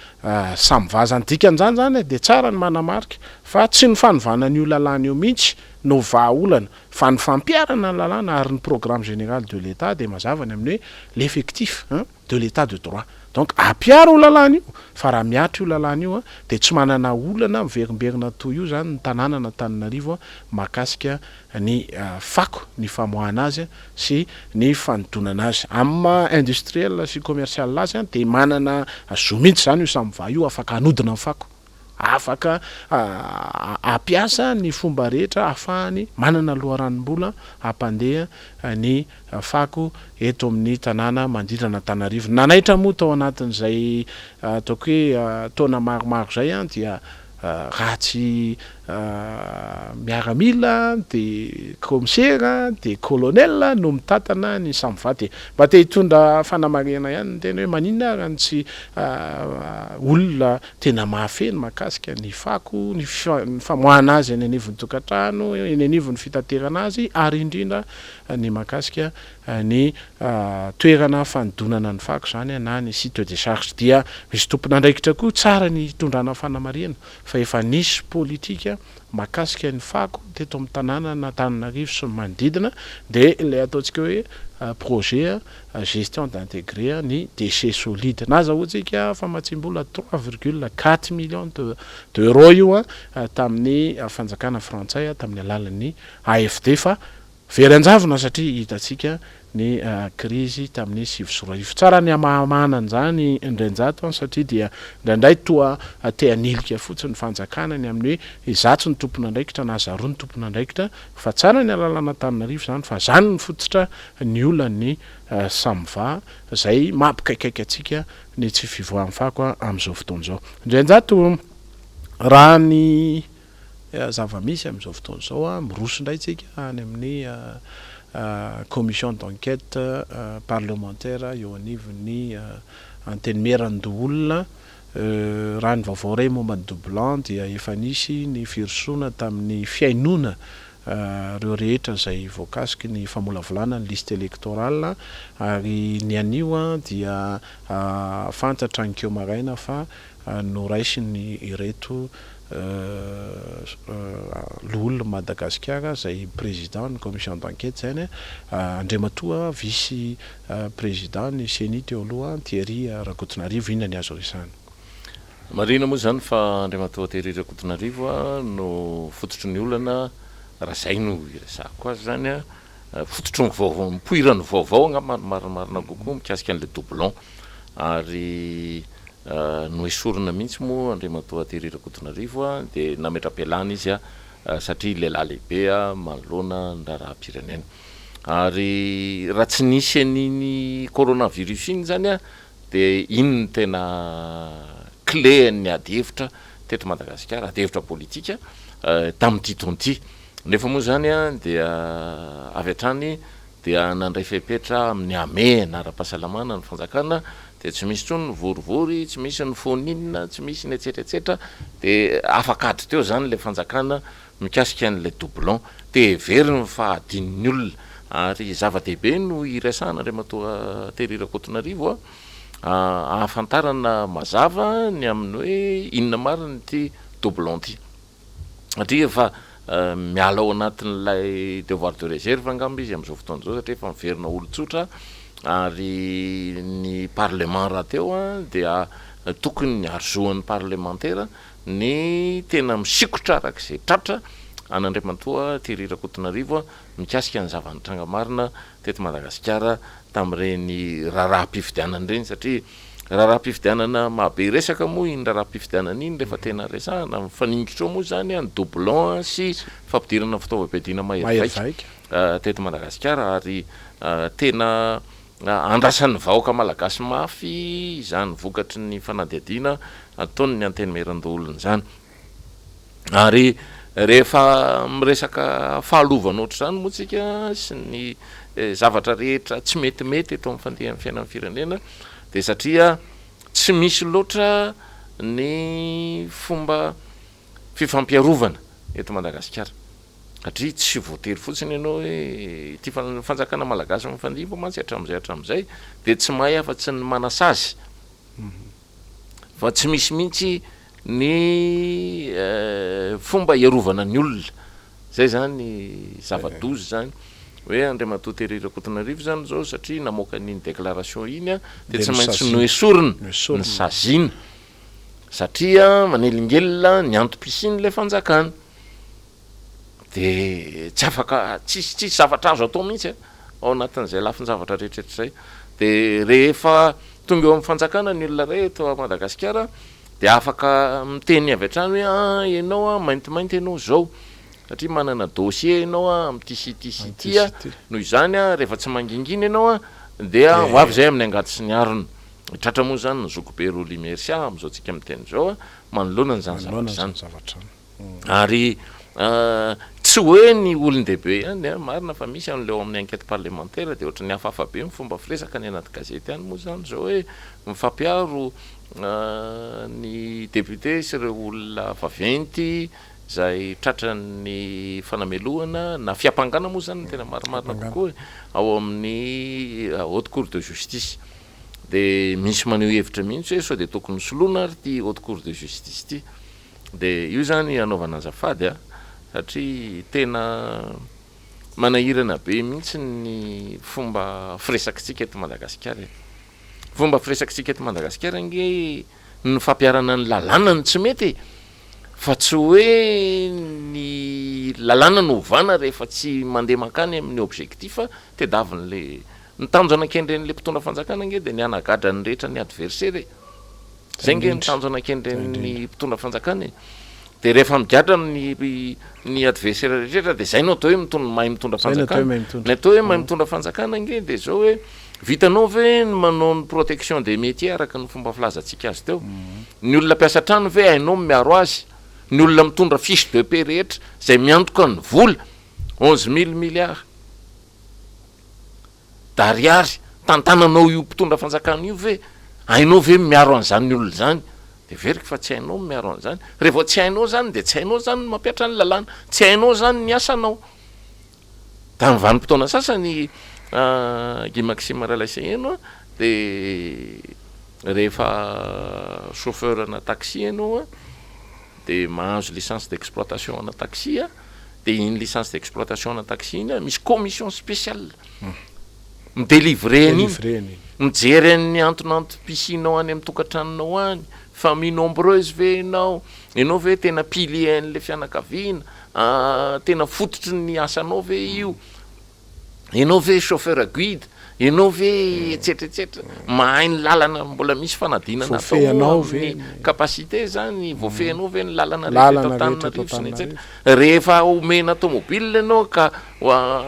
SAMVA zany. Dikan'izany zany dia tsara ny manamarika fa tsy ny fanovana an'io lalàna io mihitsy no vahaolana, fa ny fampiharana ny lalàna ary ny programme général de l'État dia mazava ny amin'ny hoe l'effectif de l'état de droit. Donc ampiaro io lalàna io, fa raha mihatra io lalàna io dia tsy manana olana miverimberina toy io zany ny tanànan'Antananarivo mahakasika ny fako, ny famoahana azy sy ny fanodonana azy. Amin'ny maha industriel sy commercial azy dia manana zo mihitsy zany io SAMVA io, afaka hanodina ny fako, afaka hampiasa ny fomba rehetra ahafahany manana loharanom-bola hampandeha ny fako eto amin'ny tanàna manodidina an'Antananarivo. Nanaitra moa tao anatin'izay ataoko hoe taona maromaro izay dia raha tsy miaramila dia commissaire dia colonel no mitantana ny SAMVA. Dia mba te hitondra fanamarihana ihany ny tena hoe maninona raha ny tsy olona tena mahafehy ny mahakasika ny fako, ny famoahana azy eny anivon'ny tokantrano, eny anivon'ny fitaterana azy, ary indrindra ny mahakasika ny toerana fanodonana ny fako zany na ny site de décharge. Dia misy tompon'andraikitra koa, tsara ny hitondrana fanamarihana fa efa nisy politika mahakasika ny fako teto amin'ny tanàna n'Antananarivo sy ny manodidina, dia ilay ataontsika hoe projet gestion d'intégré ny déchets solides nazahoantsika famatsim-bola 3,4 millions d'euros io tamin'ny fanjakana frantsay tamin'ny alalan'ny AFD, fa very an-javona satria hitantsika ny krizy tamin'ny 2009. Tsara ny hamahamahana an'izany indrainjato satria dia indraindray toa te hanilika fotsiny ny fanjakana ny amin'ny hoe izatsy ny tompon'andraikitra na zaroa ny tompon'andraikitra, fa tsara ny alalana Antananarivo zany, fa zany ny fototra ny olan'ny SAMVA izay mampikaikaika antsika ny tsy fivoahan'ny fako amin'izao fotoana izao. Indrainjato raha ny zava-misy amin'izao fotoana izao, miroso indray tsika any amin'ny commission d'enquête parlementaire eo anivon'ny Antenimierandoholona. Raha ny vaovao ray momba ny doublon dia efa nisy ny firosoana tamin'ny fihainoana ireo rehetra izay voakasiky ny famolavolana ny liste électorale ary ny anio dia fantatra anikeo maraina fa noraisiny ireto loholon'i Madagasikara izay président ny commission d'enquête izany, Andriamatoa vice président ny Ceni teo aloha Thierry Rakotonarivo. Inona ny azo resahana? Marihina moa izany fa Andriamatoa Thierry Rakotonarivo no fototry ny olana, raha izay no iresahako azy izany, fototry ny vaovao, nipoiran'ny vaovao angamba no marimarina kokoa mikasika an'ilay doublon ary noesorina mihitsy moa Andriamatoa Thierry Rakotonarivo dia nametra-pialana izy satria lehilahy lehibe manoloana ny raharaham-pirenena. Ary raha tsy nisy an'iny coronavirus iny izany dia iny no tena clé an'ny ady hevitra teto Madagasikara, ady hevitra politika tamin'ity taona ity. Nefa moa izany dia avy hatrany dia nandray fepetra amin'ny hamehana ara-pahasalamana ny fanjakana dia tsy misy intsony ny vorivory, tsy misy ny foninina, tsy misy ny etsetra etsetra dia afaka ady teo izany ilay fanjakana mikasika an'ilay doublon dia heveriny fa adinon'ny olona ary zava-dehibe no iresahana Andriamatoa Thierry Rakotonarivo a, ahafantarana mazava ny amin'ny hoe inona marina ity doublon ity. Satria efa miala ao anatin'ilay devoir de réserve angamba izy amin'izao fotoana izao satria efa miverina olon-tsotra ary ny parlement rahateo dia tokony ary zon'ny parlemantera ny tena misikotra araka izay tratra an'Andriamatoa Thierry Rakotonarivo mikasika ny zava-nitranga marina teto Madagasikara tamin'ireny raharaham-pifidianana ireny satria Raharaham-pifidianana mahabe resaka moa iny raharaham-pifidianana iny rehefa tena resahana, mifaningotra eo moa izany ny doublon sy fampidirana fitaovam-piadiana mahery vaika teto Madagasikara ary tena andrasan'ny vahoaka malagasy mafy izany vokatry ny fanadihadiana ataon'ny Antenimierandoholona izany. Ary rehefa miresaka fahalovana ohatr'izany moa tsika sy ny zavatra rehetra tsy metimety eto amin'ny fandehan'ny fiainan'ny firenena dia satria tsy misy loatra ny fomba fifampiarovana eto Madagasikara. Satria tsy voatery fotsiny ianao hoe ity fanjakana malagasy mifandimby mantsy hatramin'izay hatramin'izay dia tsy mahay afa-tsy ny manasazy. Fa tsy misy mihitsy ny fomba hiarovana ny olona. Zay zany zava-doza zany. Hoe Andriamatoa Thierry Rakotonarivo zany zao satria namoaka an'iny déclaration iny dia tsy maintsy noesorina, nosaziana satria manelingelina ny antom-pisian'ilay fanjakana. De tsy afaka, tsisy tsisy zavatra azo atao mihitsy ao anatin'izay lafin-javatra rehetra rehetra izay. De rehefa tonga eo amin'ny fanjakana ny olona iray eto Madagasikara de afaka miteny avy hatrany hoe ah ianao ah maintimainty ianao izao satria manana dossier ianao ah amin'ity sy ity sy ity ah, noho izany ah rehefa tsy mangingina ianao ah dia ho avy izay amin'ny angady sy ny harona. Tratra moa izany ny zokibe Rolly Mercia amin'izao tsika miteny izao ah manoloana an'izany zavatra izany. Ary tsy hoe ny olon-dehibe ihany an, marina fa misy an'ilay ao amin'ny enquête parlementaire dia ohatran'ny hafahafa be ny fomba firesaka any anaty gazety any moa izany izao hoe mifampiaro ny député sy ireo olona vaventy izay tratran'ny fanamelohana na fiampangana moa izany no tena marimarina kokoa e, ao amin'ny haute cour de justice. Dia misy maneho hevitra mihitsy hoe sao dia tokony soloina ary ity haute cour de justice ity. Dia io izany anaovana azafady a, satria tena manahirana be mihitsy ny fomba firesakitsika eto Madagasikara e. Fomba firesakitsika eto Madagasikara ange ny fampiharana ny lalàna no tsy mety e, fa tsy hoe ny lalàna no ovana rehefa tsy mandeha mankany amin'ny objectif tediavin'le, ny tanjona kendren'le mpitondra fanjakana ange dia ny hanagadra ny rehetra ny adversaire e. Zay nge ny tanjona kendren'ny mpitondra fanjakana e. De rehefa migadra ny ny adversaire rehetra de zay no atao hoe mitondra mahay mitondra fanjakana. Ny atao hoe mahay mitondra fanjakana nge de zao hoe vitanao ve ny manao ny protection des métiers araka ny fomba filazantsika azy teo. Ny olona mpiasa trano ve hainao ny miaro azy? Ny olona mitondra fiche de paie rehetra zay miantoka ny vola 11 mille milliards. D'ariary, tantananao io mpitondra fanjakana io ve? Hainao ve ny miaro an'izany olona izany? De heveriko fa tsy hainao ny miaro an'izany. Rehefa tsy hainao izany dia tsy hainao izany ny mampihatra ny lalàna, tsy hainao izany ny asanao. Tamin'ny vanim-potoana sasany Guy Maxime Ralaiseheno dia rehefa chauffeur ana taxi ianao dia mahazo licence d'exploitation ana taxi dia iny licence d'exploitation ana taxi iny misy commission spéciale mi-delivrer an'iny, mijery an'ny antonantom-pisianao any amin'ny tokantranonao any, famille nombreuse ve ianao, ianao ve tena pilier an'ilay fianakaviana, Tena fototry ny asanao ve io? Ianao ve chauffeur guide? Ianao ve etsetra etsetra? Mahay ny lalana mbola misy fanadinana atao moa amin'ny capacité zany, voafehinao ve ny lalana rehetra eto Antananarivo sy ny etsetra? Rehefa omena tomobile ianao ka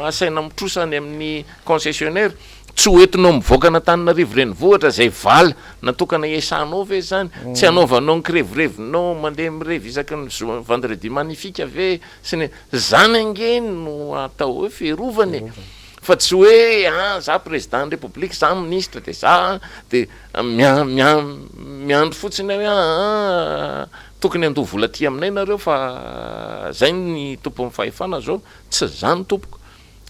asaina mitrosa any amin'ny concessionnaire, Tsy ho entinao mivoaka an'Antananarivo renivohitra izay vala natokana hiasanao ve izany? Tsy hanaovanao ny kirevirevinao mandeha mirevy isaky ny zoma vendredi magnifique ve sy ny Izany ange no atao hoe fiarovana e! Fa tsy hoe ah za président ny république, za ministre dia za dia mia- mia- miandry fotsiny aho hoe ah tokony handoa vola aty aminay nareo fa zay ny tompon'ny fahefana zao. Tsy izany tompoko.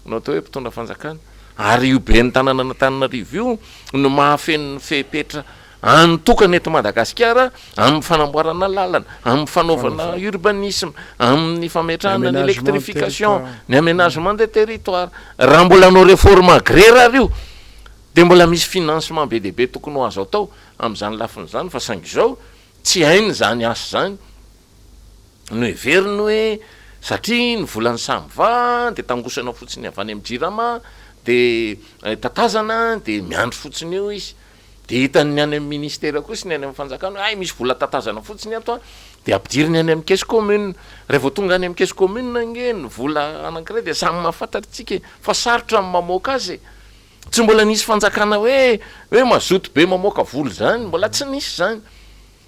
no atao hoe mpitondra fanjakana, ary io ben'ny tanànan'Antananarivo io no mahafeno ny fepetra anotokana eto Madagasikara amin'ny fanamboarana lalana, amin'ny fanaovana urbanisme, amin'ny fametrahana ny électrification, ny aménagement des territoires. Raha mbola hanao réforme agraire ary io dia mbola misy financement be dia be tokony ho azo atao amin'izany lafiny izany fa saingy izao tsy hainy izany asa izany. Noheveriny hoe satria ny volan'ny Samva dia tangosana fotsiny avy any amin'ny Jirama dia tatazana dia miandry fotsiny eo izy. Dia hitan'ny any amin'ny ministera koa sy ny any amin'ny fanjakana hoe hay misy vola tatazana fotsiny ato an, dia ampidiriny any amin'ny caisse commune. Rehefa tonga any amin'ny caisse commune ange ny vola anankiray dia samy mahafantatra isika e, fa sarotra ny mamoaka azy e. Tsy mbola nisy fanjakana hoe hoe mazoto be mamoaka vola izany, mbola tsy nisy izany.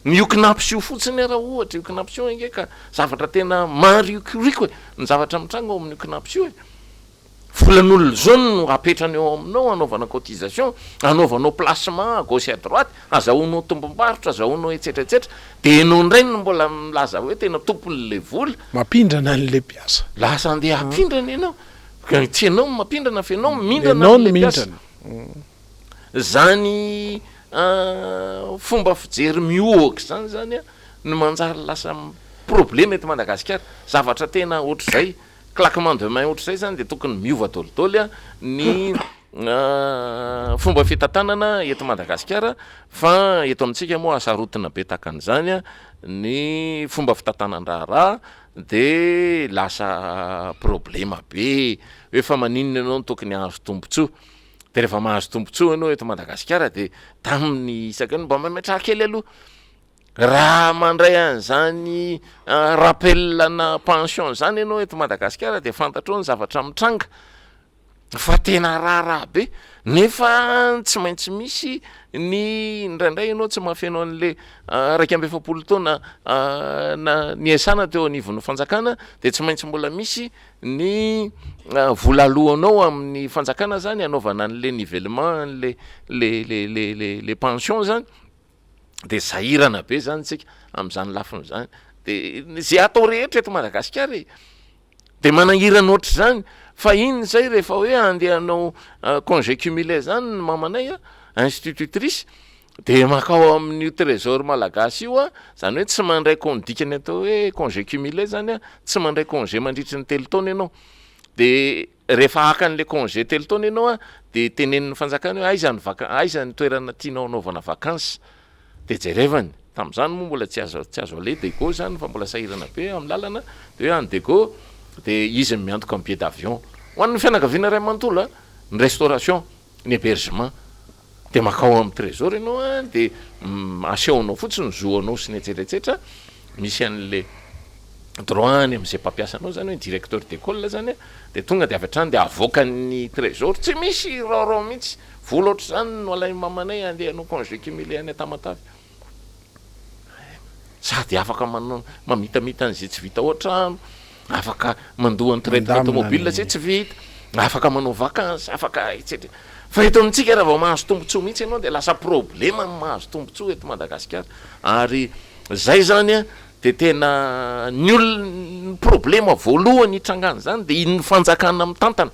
Ny io Cnaps io fotsiny ara ohatra, io Cnaps io ange ka zavatra tena maharikoriko e, ny zavatra mitranga ao amin'io Cnaps io e. Volan'olona izao no apetrany eo aminao hanaovana cotisation, hanaovanao placement à gauche à droite, azahoanao tombom-barotra, azahoanao etsetra etsetra, dia ianao indray no mbola milaza hoe tena tompon'ilay vola. Mampindrana an'ilay mpiasa. Lasa andeha hampindrana ianao, tsy ianao no mampindrana fa ianao mindrana amin'ilay mpiasa. Zany fomba fijery mihohoka izany zany no manjary lasa problema eto Madagasikara. Zavatra tena ohatr'izay, claquement de main ohatr'izay zany dia tokony miova dolidoly ny fomba fitantanana eto Madagasikara fa eto amintsika moa hasarotina be tahaka an'izany ny fomba fitantanan-draharaha dia lasa problema be hoe fa maninona ianao no tokony hahazo tombotsoa. Dia rehefa mahazo tombontsoa ianao eto Madagasikara dia tamin'ny isaky ny mba mametraha kely aloha. Raha mandray an'izany rappel na pension izany ianao eto Madagasikara dia fantatrao ny zavatra mitranga fa tena raharaha be nefa tsy maintsy misy ny indraindray ianao tsy mahafeno an'le 41 taona na niasana teo anivon'ny fanjakana dia tsy maintsy mbola misy Ny vola aloanao amin'ny fanjakana zany anaovana an'le nivellement an'le le le le le le pension zany de sahirana be zany tsika am'zany lafiny zany, de ze atao rehetra eto Madagasikara e, de manahirana ohatr'izany fa iny zay rehefa hoe andeha hanao congé cumulé zany ny mamanay a, institutrice, De mankao amin'io trésor malagasy io an, zany hoe tsy mandray con- ny dikany atao hoe congé cumulé zany an, tsy mandray congé mandritry ny telo taona ianao, de rehefa haka an'le congé telo taona ianao an, de tenenin'ny fanjakana hoe aiza ny vaka- aiza ny toerana tianao hanaovana vacance, de jerevany, tamin'izany moa mbola tsy azo tsy azo aleha Diego zany fa mbola sahirana be amin'ny lalana, de hoe any Diego, de izy no miantoka ny billet d'avion, ho an'ny fianakaviana iray manontolo an, ny restauration, ny hébergement. De makao amin'ny trésor ianao an, de asehonao fotsiny ny zo anao sy ny etsetra etsetra, misy an'le droit any amin'izay mpampiasa anao zany hoe directeur d'école zany an, de tonga de avy hatrany de avoakan'ny trésor, tsy misy raorao mihitsy, vola ohatr'izany no alain'ny mamanay andeha hanao congé cumulé any Tamatave. Sady afaka manao mamitamita an'izay tsy vita ao an-trano, afaka mandoa ny traitement automobile izay tsy vita, afaka manao vacances, afaka et cetera. Fa eto amintsika raha vao mahazo tombontsoa mihitsy ianao dia lasa problema ny mahazo tombontsoa eto Madagasikara. Ary Zay zany an, de tena ny olona, ny problema voalohany hitrangan'izany de iny fanjakana mitantana.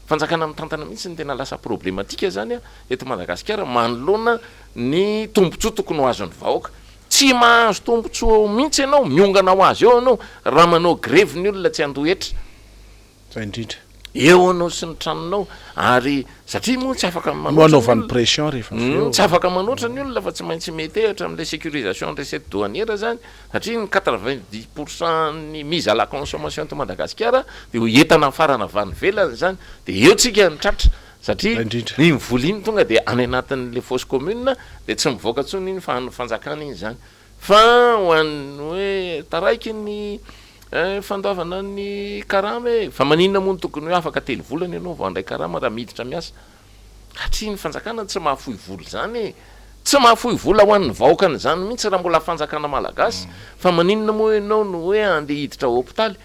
Fanjakana mitantana mihitsy no tena lasa problematique zany an eto Madagasikara manoloana ny tombotsoa tokony ho azon'ny vahoaka. Tsy mahazo tombotsoa mihitsy ianao, miongana ho azy eo ianao raha manao grevy ny olona tsy handoa hetra. Zay indrindra. Eo anao sy ny tranonao ary satria moa tsy afaka manoatra ny olona. No anaovany pression rehefa avy eo. Tsy afaka manoatra ny olona fa tsy maintsy metehatra amin'ilay sécurisation ny recette douanière zany satria ny 90 pour cent ny mise à la consommation eto Madagasikara dia ho entana afarana avy any ivelany zany dia eo tsika no tratra satria iny vola iny tonga dia any anatin'ilay fosse commune dia tsy mivoaka intsony iny fa an'ny fanjakana iny zany. Fa ho an'ny hoe taraiky ny fandoavana ny karama e! Fa maninona moa no tokony hoe afaka telo volana ianao vao handray karama raha miditra miasa? Satria ny fanjakana tsy mahafoy vola izany e! Tsy mahafoy vola ho an'ny vahoakany izany mihitsy raha mbola fanjakana malagasy. Fa maninona moa ianao no hoe andeha hiditra hopitaly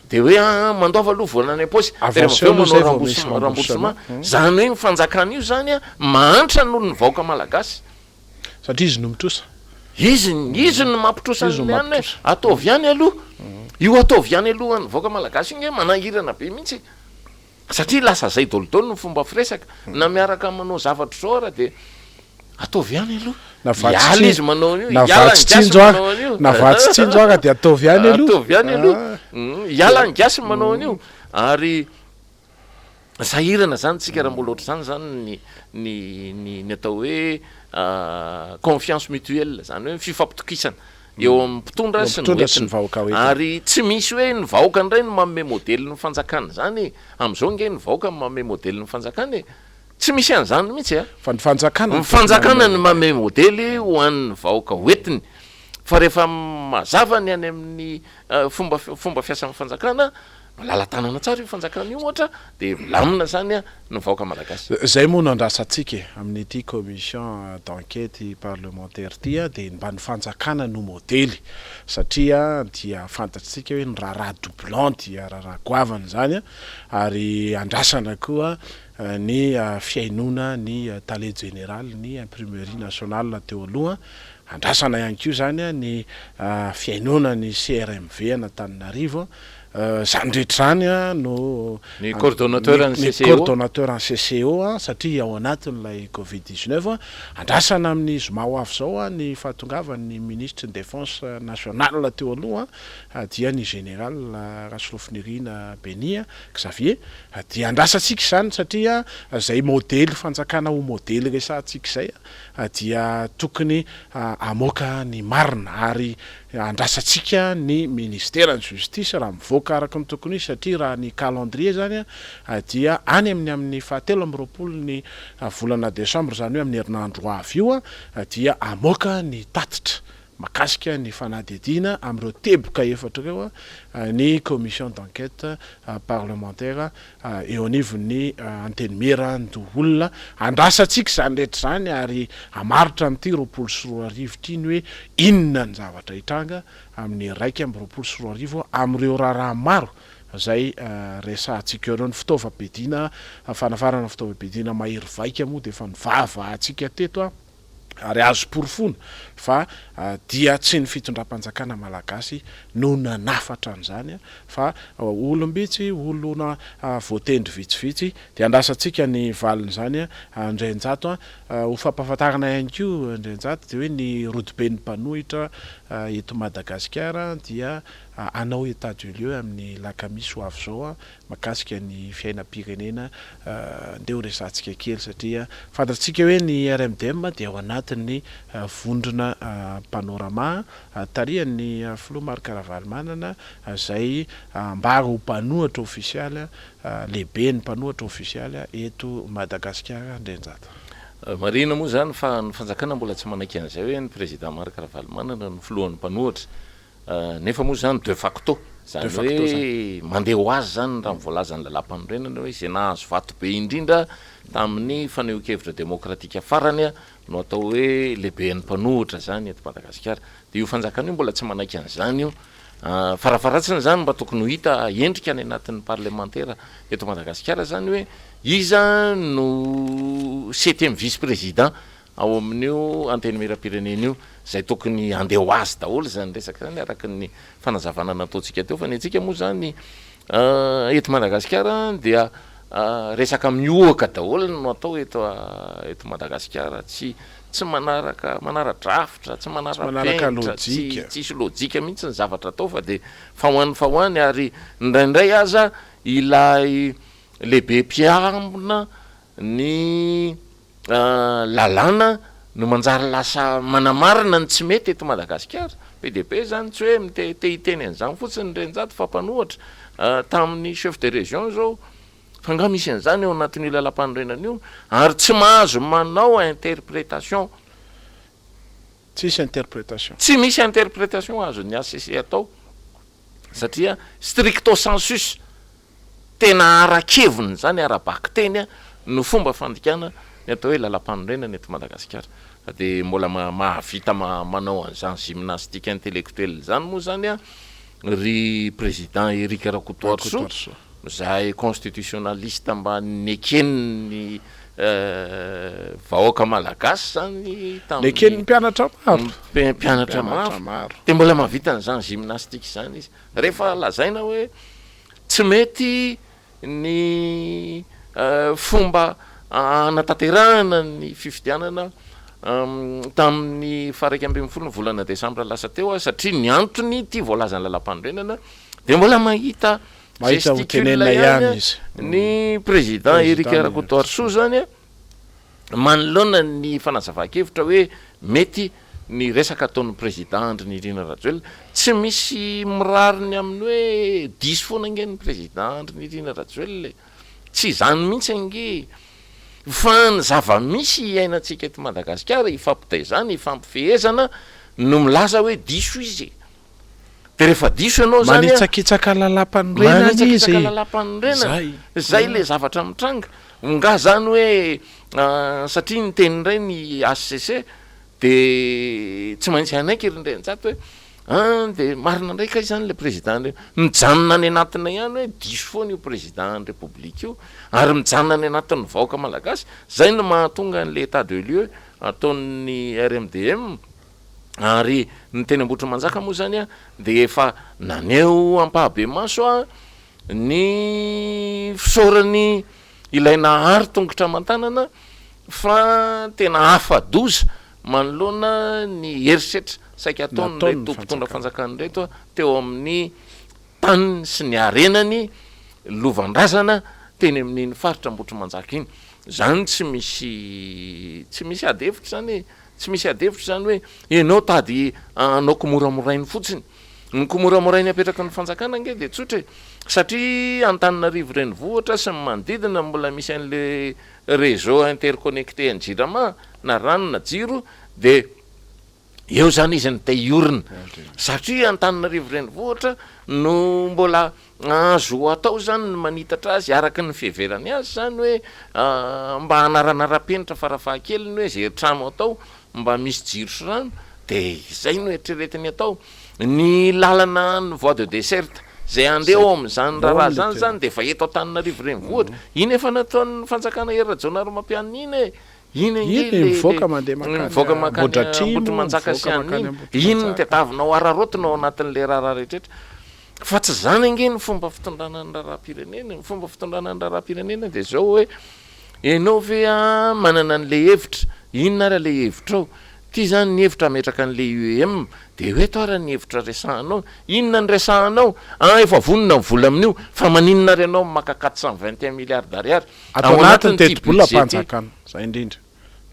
dia hoe aa mandoava aloha vola any am-paosy dia rehefa avy eo manao remboursement. Izany hoe ny fanjakana io izany mahantra noho ny vahoaka malagasy. Satria izy no mitrosa. Izy, izy no mampitrosa Izy no an'ilay anona hoe mampitrosa. ataovy ihany aloha. Io ataovy ihany aloha an'ny vahoaka malagasy io nge manahirana be mihitsy e. Satria lasa zay dolidoly ny fomba firesaka. Na miaraka manao zavatra izao ara dia ataovy ihany aloha. Na vatsy Hiala tsinjo, izy manao an'io, na hiala vatsy ny gasy tsinjo ara, manao an'io. na vatsy tsinjo ara dia ataovy ihany aloha. Ataovy ihany aloha. Ah. Hiala ny gasy manao an'io. Ary Sahirana zany tsika raha mbola ohatr'izany zany ny ny ny ny atao hoe confiance mutuelle, zany hoe ny fifampitokisana eo amin'ny mpitondra sy ny Mpitondra sy ny hoentina. vahoaka hoentina. Ary tsy misy hoe ny vahoaka indray no manome modely ny fanjakana zany e! Amin'izao ange ny vahoaka no manome modely ny fanjakana e! Tsy misy an'izany mihitsy a! Fa ny fanjakana Ny no tokony fanjakana hanome no modely. manome modely ho an'ny vahoaka hoentiny. Fa rehefa mazava ny any amin'ny fomba fomba fiasan'ny fanjakana, Malala-tanana tsara io fanjakana io ohatra dia milamina zany ny vahoaka malagasy. Zay moa no andrasantsika e, amin'ity commission d'enquête parlementaire ity dia mba ny fanjakana no modely satria dia fantatsika hoe ny raharaha doublon dia raharaha goavana izany ary andrasana koa ny fihainoana ny tale jeneralin'ny imprimerie nationale teo aloha, andrasana ihany koa izany ny fihainoana ny CRMV an'Antananarivo. Izany rehetra izany no Ny coordonnateur ny ny CCO. coordonnateur ny CCO satria ao anatin'ilay covid 19. Andrasana amin'ny zoma ho avy izao ny fahatongavan'ny minisitry ny défense nationale teo aloha dia ny général Rasolofonirina Béni Xavier. Dia andrasantsika izany satria izay modely fanjakana ho modely resahantsika izay dia tokony hamoaka ny marina ary Andrasantsika ny ministeran'ny justice raha mivoaka araka ny tokony ho izy satria raha ny calendrier izany dia any amin'ny amin'ny faha 23 ny volana décembre izany hoe amin'ny herinandro ho avy io dia hamoaka ny tatitra makasika ny fanadihadiana amin'ireo teboka efatra ireo ny commission d'enquête parlementaire eo anivon'ny Antenimierandoholona. Andrasantsika izany rehetra izany ary hamaritra amin'ity 2020 ity ny hoe inona ny zavatra hitranga amin'ny 2021 amin'ireo raharaha maro izay resahantsika ireo. Ny fitaovam-piadiana, fanafarana fitaovam-piadiana mahery vaika moa dia efa novahavahantsika teto. Ary azo porofoina fa dia tsy ny fitondram-panjakana malagasy no nanafatra an'izany fa olom-bitsy, olona voatendry vitsivitsy. Dia andrasantsika ny valin'izany Andrianjato. Ho fampahafantarana ihany koa Andrianjato dia hoe ny rodoben'ny mpanohitra eto Madagasikara dia hanao état du lieu amin'ny lakamisy ho avy izao Makasika ny fiainam-pirenena, ndeha ho resahantsika kely satria fantatsika hoe ny RMDM dia ao anatin'ny vondrona Panorama tarihan'ny filoha Marc Ravalomanana izay ambara ho mpanohatra ofisialy, lehiben'ny mpanohatra ofisialy eto Madagasikara Andrianjato. Marihina moa izany fa ny fanjakana mbola tsy manaiky an'izay hoe ny Président Marc Ravalomanana no filohan'ny mpanohatra. Nefa moa izany de facto, izany hoe mandeha ho azy izany raha ny voalazan'ny lalàmpanorenana hoe izay nahazo vato be indrindra tamin'ny fanehoan-kevitra demokratika farany no atao hoe lehiben'ny mpanohitra izany eto Madagasikara. Dia io fanjakana io mbola tsy manaiky an'izany io. Farafaharatsiny izany mba tokony ho hita endrika any anatin'ny parlemantera eto Madagasikara izany hoe iza no septième vice président. ao amin'io Antenimierampirenena io, izay tokony handeha ho azy daholo izany resaka izany araka ny fanazavana nataontsika teo, fa ny antsika moa izany eto Madagasikara dia resaka mihohoka daholo no atao eto eto Madagasikara, tsy tsy manaraka manara-drafitra, tsy manara-penitra, tsy tsisy lojika mihitsy ny zavatra atao fa dia fa ho any fa ho any ary indraindray aza ilay lehibe mpiambina ny lalàna no manjary lasa manamarina ny tsy mety eto Madagasikara. Be dia be izany, tsy hoe mite te hiteny an'izany fotsiny ny Reninjato fa mpanohatra tamin'ny chef de région izao, fa angaha misy an'izany ao anatin'io lalàmpanorenana io? Ary tsy mahazo manao interprétation. Tsisy interprétation. Tsy misy interprétation azon'ny HCC atao satria stricto sensus. Tena ara-keviny izany, ara-bakiteny no fomba fandikana ny atao hoe lalampanorenana eto Madagasikara. Fa dia mbola mahavita manao an'izany gymnastique intellectuelle izany moa izany ry Président Eric Rakotoarisoa, izay constitutionnaliste mba neken'ny vahoaka malagasy izany tamin'ny. Neken'ny mpianatra maro. Mpianatra maro. Dia mbola mahavita an'izany gymnastique izany izy. Rehefa lazaina hoe Tsy mety ny fomba hanatanterahana ny fifidianana tamin'ny faha 11 ny volana desambra lasa teo satria ny antony ity voalazan'ny lalàmpanorenana dia mbola mahita gesticule ihany ny président Eric Rakotoarisoa zany Manoloana ny fanazavan-kevitra hoe mety ny resaka ataon'ny Prezidà Andry Nirina Rajoelina, tsy misy mirariny amin'ny hoe diso foana ange ny Prezidà Andry Nirina Rajoelina e! Tsy izany mihitsy ange e! Fa ny zava-misy iainantsika eto Madagasikara, ifampitaizana, ifampifehezana no milaza hoe diso izy e! Dia rehefa diso ianao izany an! Manitsakitsaka lalàmpanorenana izy e! Manitsakitsaka lalàmpanorenana! Izay ilay zavatra mitranga. Nga zany hoe satria niteny indray ny HCC de tsy maintsy hanaiky ry Ndrianjato hoe an de marina indray kay zany le président le mijanona any anatina ihany hoe diso foana io président ny république io ary mijanona any anatin'ny vahoaka malagasy, zay no mahatonga an'le état de lieu ataon'ny RMDM ary ny teny Ambohitrimanjaka moa zany an de efa naneho ampahabemaso an Ny fisaorany ilay nahary tongotra aman-tanana fa tena afa-doza manoloana ny herisetra saika ataon'ireto mpitondra fanjakana ireto teo amin'ny taniny sy ny harenany lovan-drazana teny amin'iny faritra Ambohitrimanjaka iny. Izany tsy misy tsy misy ady hevitra izany e! Tsy misy ady hevitra izany hoe ianao tady hanao kimoramorainy fotsiny. Ny komoramorainy apetraky ny fanjakana ange dia tsotra e! Satria Antananarivo renivohitra sy ny manodidina mbola misy an'le réseau interconnecté an'ny jirama na rano na jiro dia eo zany izy no te hiorina. Satria Antananarivo renivohitra no mbola azo atao zany ny manitatra azy araka ny fiheverany azy zany hoe mba hanaranaram-penitra farafahakeliny hoe ze trano atao mba misy jiro sy rano de izay no eritreretiny atao, ny lalana ny voie de desserte zay handeha ao amin'izany raharaha zany zany de efa eto Antananarivo renivohitra, iny efa nataon'ny fanjakana Hery Rajaonarimampianina iny e, iny ange le mivoaka mandeha mankany mivoaka mankany Ambohitrimanjaka sy any iny, iny no tadiavinao araraotina ao anatin'le raharaha rehetra rehetra, fa tsy zany ange ny fomba fitondrana ny raharaham-pirenena e, ny fomba fitondrana ny raharaham-pirenena de zao hoe Enao ve a manana an'le hevitra? Inona ara le hevitrao? Ty zany ny hevitra hametraka an'le UEM, de ho eto ara ny hevitra resahanao. Inona ny resahanao? Ah efa vonona ny vola amin'io, fa maninona ary ianao maka 421 milliards d'ariary Ato ao anatin'ny anatin'ity budget ity? tetibolam-panjakana. Zay indrindra.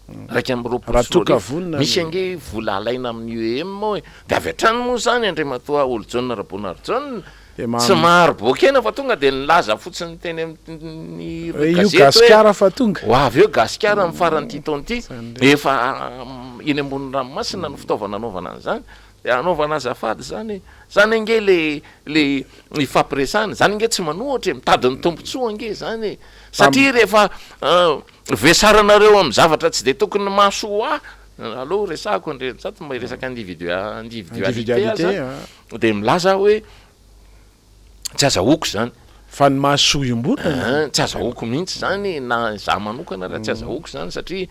2021, misy ange vola alaina amin'ny UEM ao e! Dia avy hatrany moa izany Andriamatoa Holijaona Raboanarijaona tsy mahari-boakena fa tonga dia nilaza fotsiny teny amin'ny gazety hoe ho avy eo Gasikara amin'ny faran'ity taona ity, efa eny ambony ranomasina ny fitaovana anaovana an'izany, dia anaovana azafady izany e! Izany ange le le ifampiresahana, izany ange tsy manohatra e, mitady ny tombontsoa ange izany e! Satria rehefa Vesaranareo amin'ny zavatra tsy dia tokony mahasoa ahy, aleo resahako ny reninjato mba hiresaka individualité aza, dia milaza aho hoe tsy azahoako izany. Fa ny mahasoa iombonana. Tsy azahoako mihitsy izany na izaho manokana raha tsy azahoako izany satria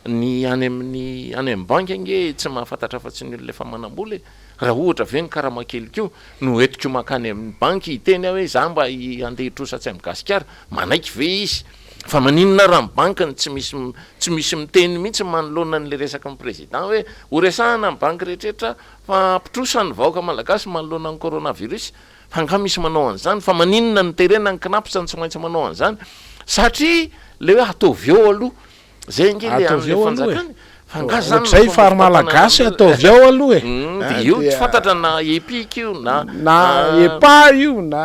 ny any amin'ny any amin'ny banky ange tsy mahafantatra afa-tsy ny olona efa manam-bola e. Raha ohatra ve ny karama keliko io no entiko mankany amin'ny banky hiteny aho hoe izaho mba handeha hitrosa atsy amin'i Gasikara, manaiky ve izy? Fa maninona raha ny banky no tsy misy tsy misy miteny mihitsy manoloana an'ilay resaky ny président hoe ho resahana ny banky rehetrretra fa hampitrosa ny vahoaka malagasy manoloana ny coronavirus? Fa angaha misy manao an'izany? Fa maninona no terena ny cnaps no tsy maintsy manao an'izany? Satria le hoe ataovy eo aloha, zay ange le Ataovy an'le eo aloha e. fanjakana e. Fa angaha zany no Ohatr'izay fomba fary fitantanana malagasy an'le ataovy ao aloha e. Dia io tsy fantatra na EPIC io na Na EPA io na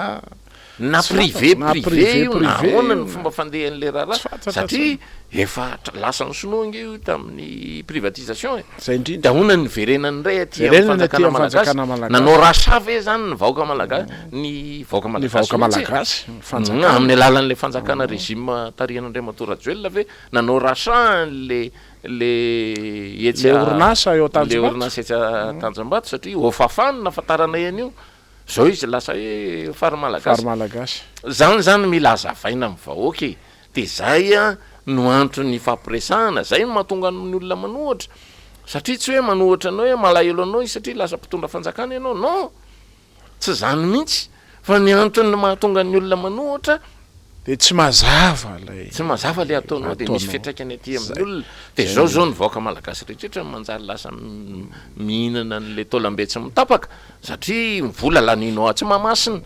Na Tsy privé fantatra, na privé privé io na privé ahoana io ny na fomba fandehan'ilay tsy raharaha fantatra satria tsony. efa lasan'ny sinoa ange io tamin'ny privatisation e! Zay De indrindra. ahoana ny niverenany indray aty amin'ny Verenany aty fanjakana amin'ny malagasy? fanjakana malagasy. Nanao rachat ve zany ny vahoaka malagasy ny vahoaka Ny malagasy vahoaka mihitsy e? malagasy, ny fanjakana. Amin'ny alalan'ilay fanjakana régime tarihan'Andriamatoa Rajoelina ve nanao rachat an'le le etsy Le orinasa eo le Tanjombato. orinasa etsy Tanjombato satria Ofafa no nahafantaranay an'io. Zao izy lasa hoe fary malagasy. Fary malagasy. Zany zany mila azavaina amin'ny vahoaka e! De zay an no antony ifampiresahana, zay no mahatonga ny olona manohatra, satria tsy hoe manohatra anao hoe malahelo anao izy satria lasa mpitondra fanjakana ianao, non! Tsy zany mihitsy, fa ny antony mahatonga ny olona manohatra, Dia tsy mazava ilay Tsy mazava ilay ataonao dia misy ataonao. fiantraikany aty amin'ny Zay. olona. Dia Zay zao zao indrindra. ny vahoaka malagasy rehetra no manjary lasa mihinana an'ilay taolam-be tsy mitapaka satria ny vola lanianao atsy Mahamasina.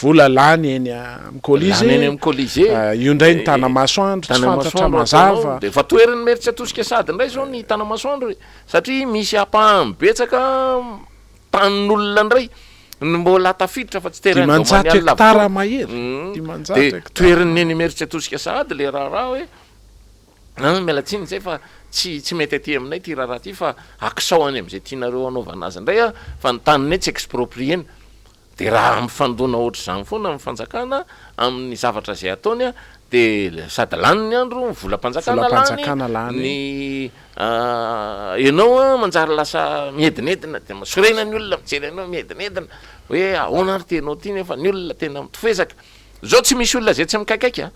Vola lany eny amin'ny Lany eny Colisée. amin'ny Colisée. Io indray ny Tanamasoandro, tsy fantatra Tanamasoandro ataonao. mazava. Dia efa toherin'ny Imerintsiatosika sady indray izao ny Tanamasoandro e. Satria misy ampahany betsaka tanin'olona indray no mbola tafiditra fa tsy terrain 500 domanial hectare avokoa. mahery, 500 Dia hectare. toherin'ny eny Imerintsiatosika sahady ilay raharaha hoe an, miala tsiny izay fa tsy tsy mety aty aminay ity raharaha ity fa akisao any amin'izay tianareo hanaovana azy indray an, fa ny taninay tsy exproprier-na. Dia raha mifandona ohatr'izany foana ny fanjakana amin'ny zavatra izay ataony dia sady lany ny andro, ny volam-panjakana lany, Volam-panjakana lany. ny ianao an manjary lasa miedinedina dia sorena ny olona mijery anao miedinedina hoe ahoana ary ity ianao ity nefa ny olona tena mitofezaka. Izao tsy misy olona izay tsy mikaikaika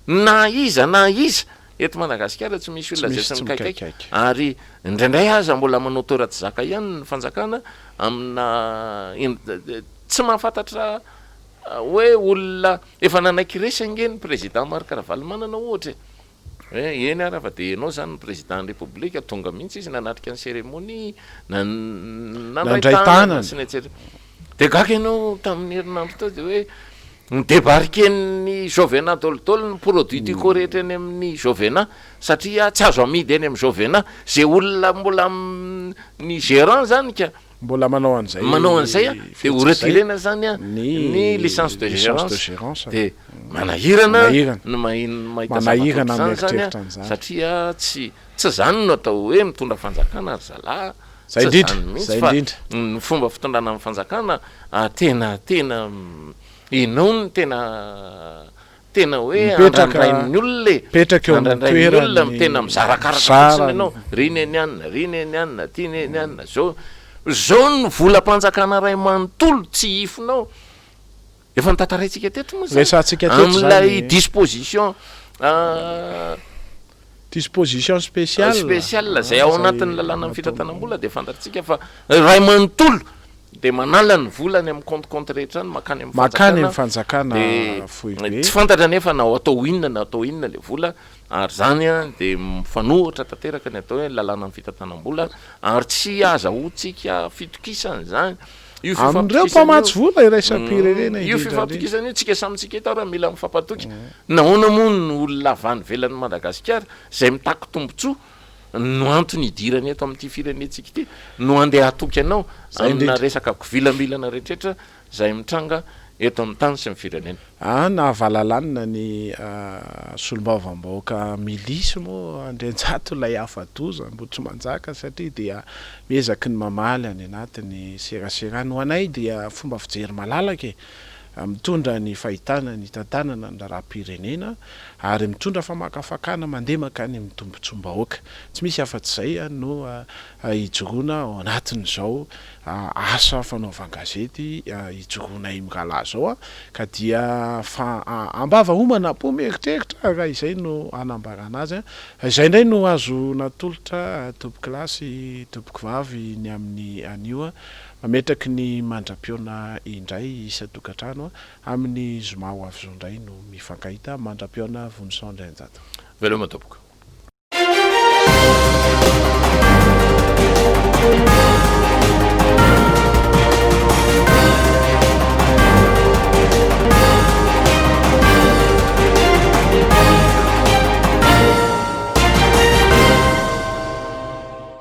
Na iza na iza, eto Madagasikara tsy misy olona izay tsy mikaikaika ary indraindray aza mbola manao toera-tsy zaka ihany ny fanjakana amina tsy mahafantatra hoe olona efa nanaiky resy ange ny président Marc Ravalomanana ohatra e! Hoe eny ara fa dia ianao izany ny président ny Repoblika, tonga mihitsy izy nanatrika ny cérémonie, nandray tanana sy ny etcetera. Dia gaga ianao tamin'ny herinandro teo dia hoe ni-debarquer-n'ny Jovena daholo ny produit Tiko rehetra eny amin'ny Jovena satria tsy azo amidy eny amin'ny Jovena. Izay olona mbola ny gérant izany ka Mbola manao an'izay manao an'izay dia ho fihetsika izay retirena izany ny ny licence de licence de gérance. gérance. Dia manahirana Manahirana. ny mahita zavatra Manahirana ohatr'izany izany mieritreritra an'izany. satria tsy tsy izany no atao hoe mitondra fanjakana ry zalahy. Zay Tsy indrindra, izany mihitsy zay fa indrindra. ny fomba fitondrana ny fanjakana tena tena ianao no tena tena hoe Mipetraka, andrandrain'ny olona e, mipetraka eo amin'ny andrandrain'ny olona toerany tena mizarakaraka fotsiny mizara ianao, ny. ry neny anona, ry neny anona, ty neny anona, zao zao ny volam-panjakana iray manontolo tsy hifinao. Efa notantaraintsika teto moa izany Resahantsika teto amin'ilay izany. disposition Disposition spéciale. Spéciale izay ao anatin'ny lalànan'ny fitantanam-bola dia fantatsika fa iray manontolo dia manala ny vola any amin'ny compte compte rehetra any mankany amin'ny Mankany amin'ny fanjakana fanjakana dia foibe. tsy fantatra anefa na atao inona na atao inona ilay vola ary izany dia mifanohitra tanteraka ny atao hoe lalànan'ny fitantanam-bola ary tsy azahoantsika fitokisana izany. Io Amin'ireo fifampitokisana io, mpamatsy vola iraisam-pirenena io indrindra indrindra. fifampitokisana io, tsika samy tsika eto ary mila mifampatoky. Nahoana moa no olona avy any ivelan'i Madagasikara izay mitaky tombontsoa no antony hidirany eto amin'ity firenentsika ity no andeha hatoky anao Zay amina indrindra. resaka govilambilana rehetrretra izay mitranga eto amin'ny tany sy ny firenena. A Nahavalalanina ny solombavambahoaka milisy moa Andrianjato ilay afa-doza Ambohitrimanjaka satria dia miezaky ny mamaly any anatin'ny serasera. Ny ho anay dia fomba fijery malalaka e! Mitondra ny fahitana ny tantanana ny raharaham-pirenena ary mitondra famakafakana mandeha mankany amin'ny tombontsoam-bahoaka. Tsy misy afa-tsy izay no ijoroana ao anatin'izao asa fanaovan-gazety ijoroanay mirahalahy izao ka dia fa am-bava homana am-po mieritreritra raha izay no hanambarana azy. Izay indray no azo natolotra tompokolahy sy tompokovavy ny amin'ny anio. Mametraky ny mandra-pihaona indray isan-tokantrano amin'ny zoma ho avy izao indray no mifankahita. Mandra-pihaona Vonison Andrianjato. Veloma tompoko.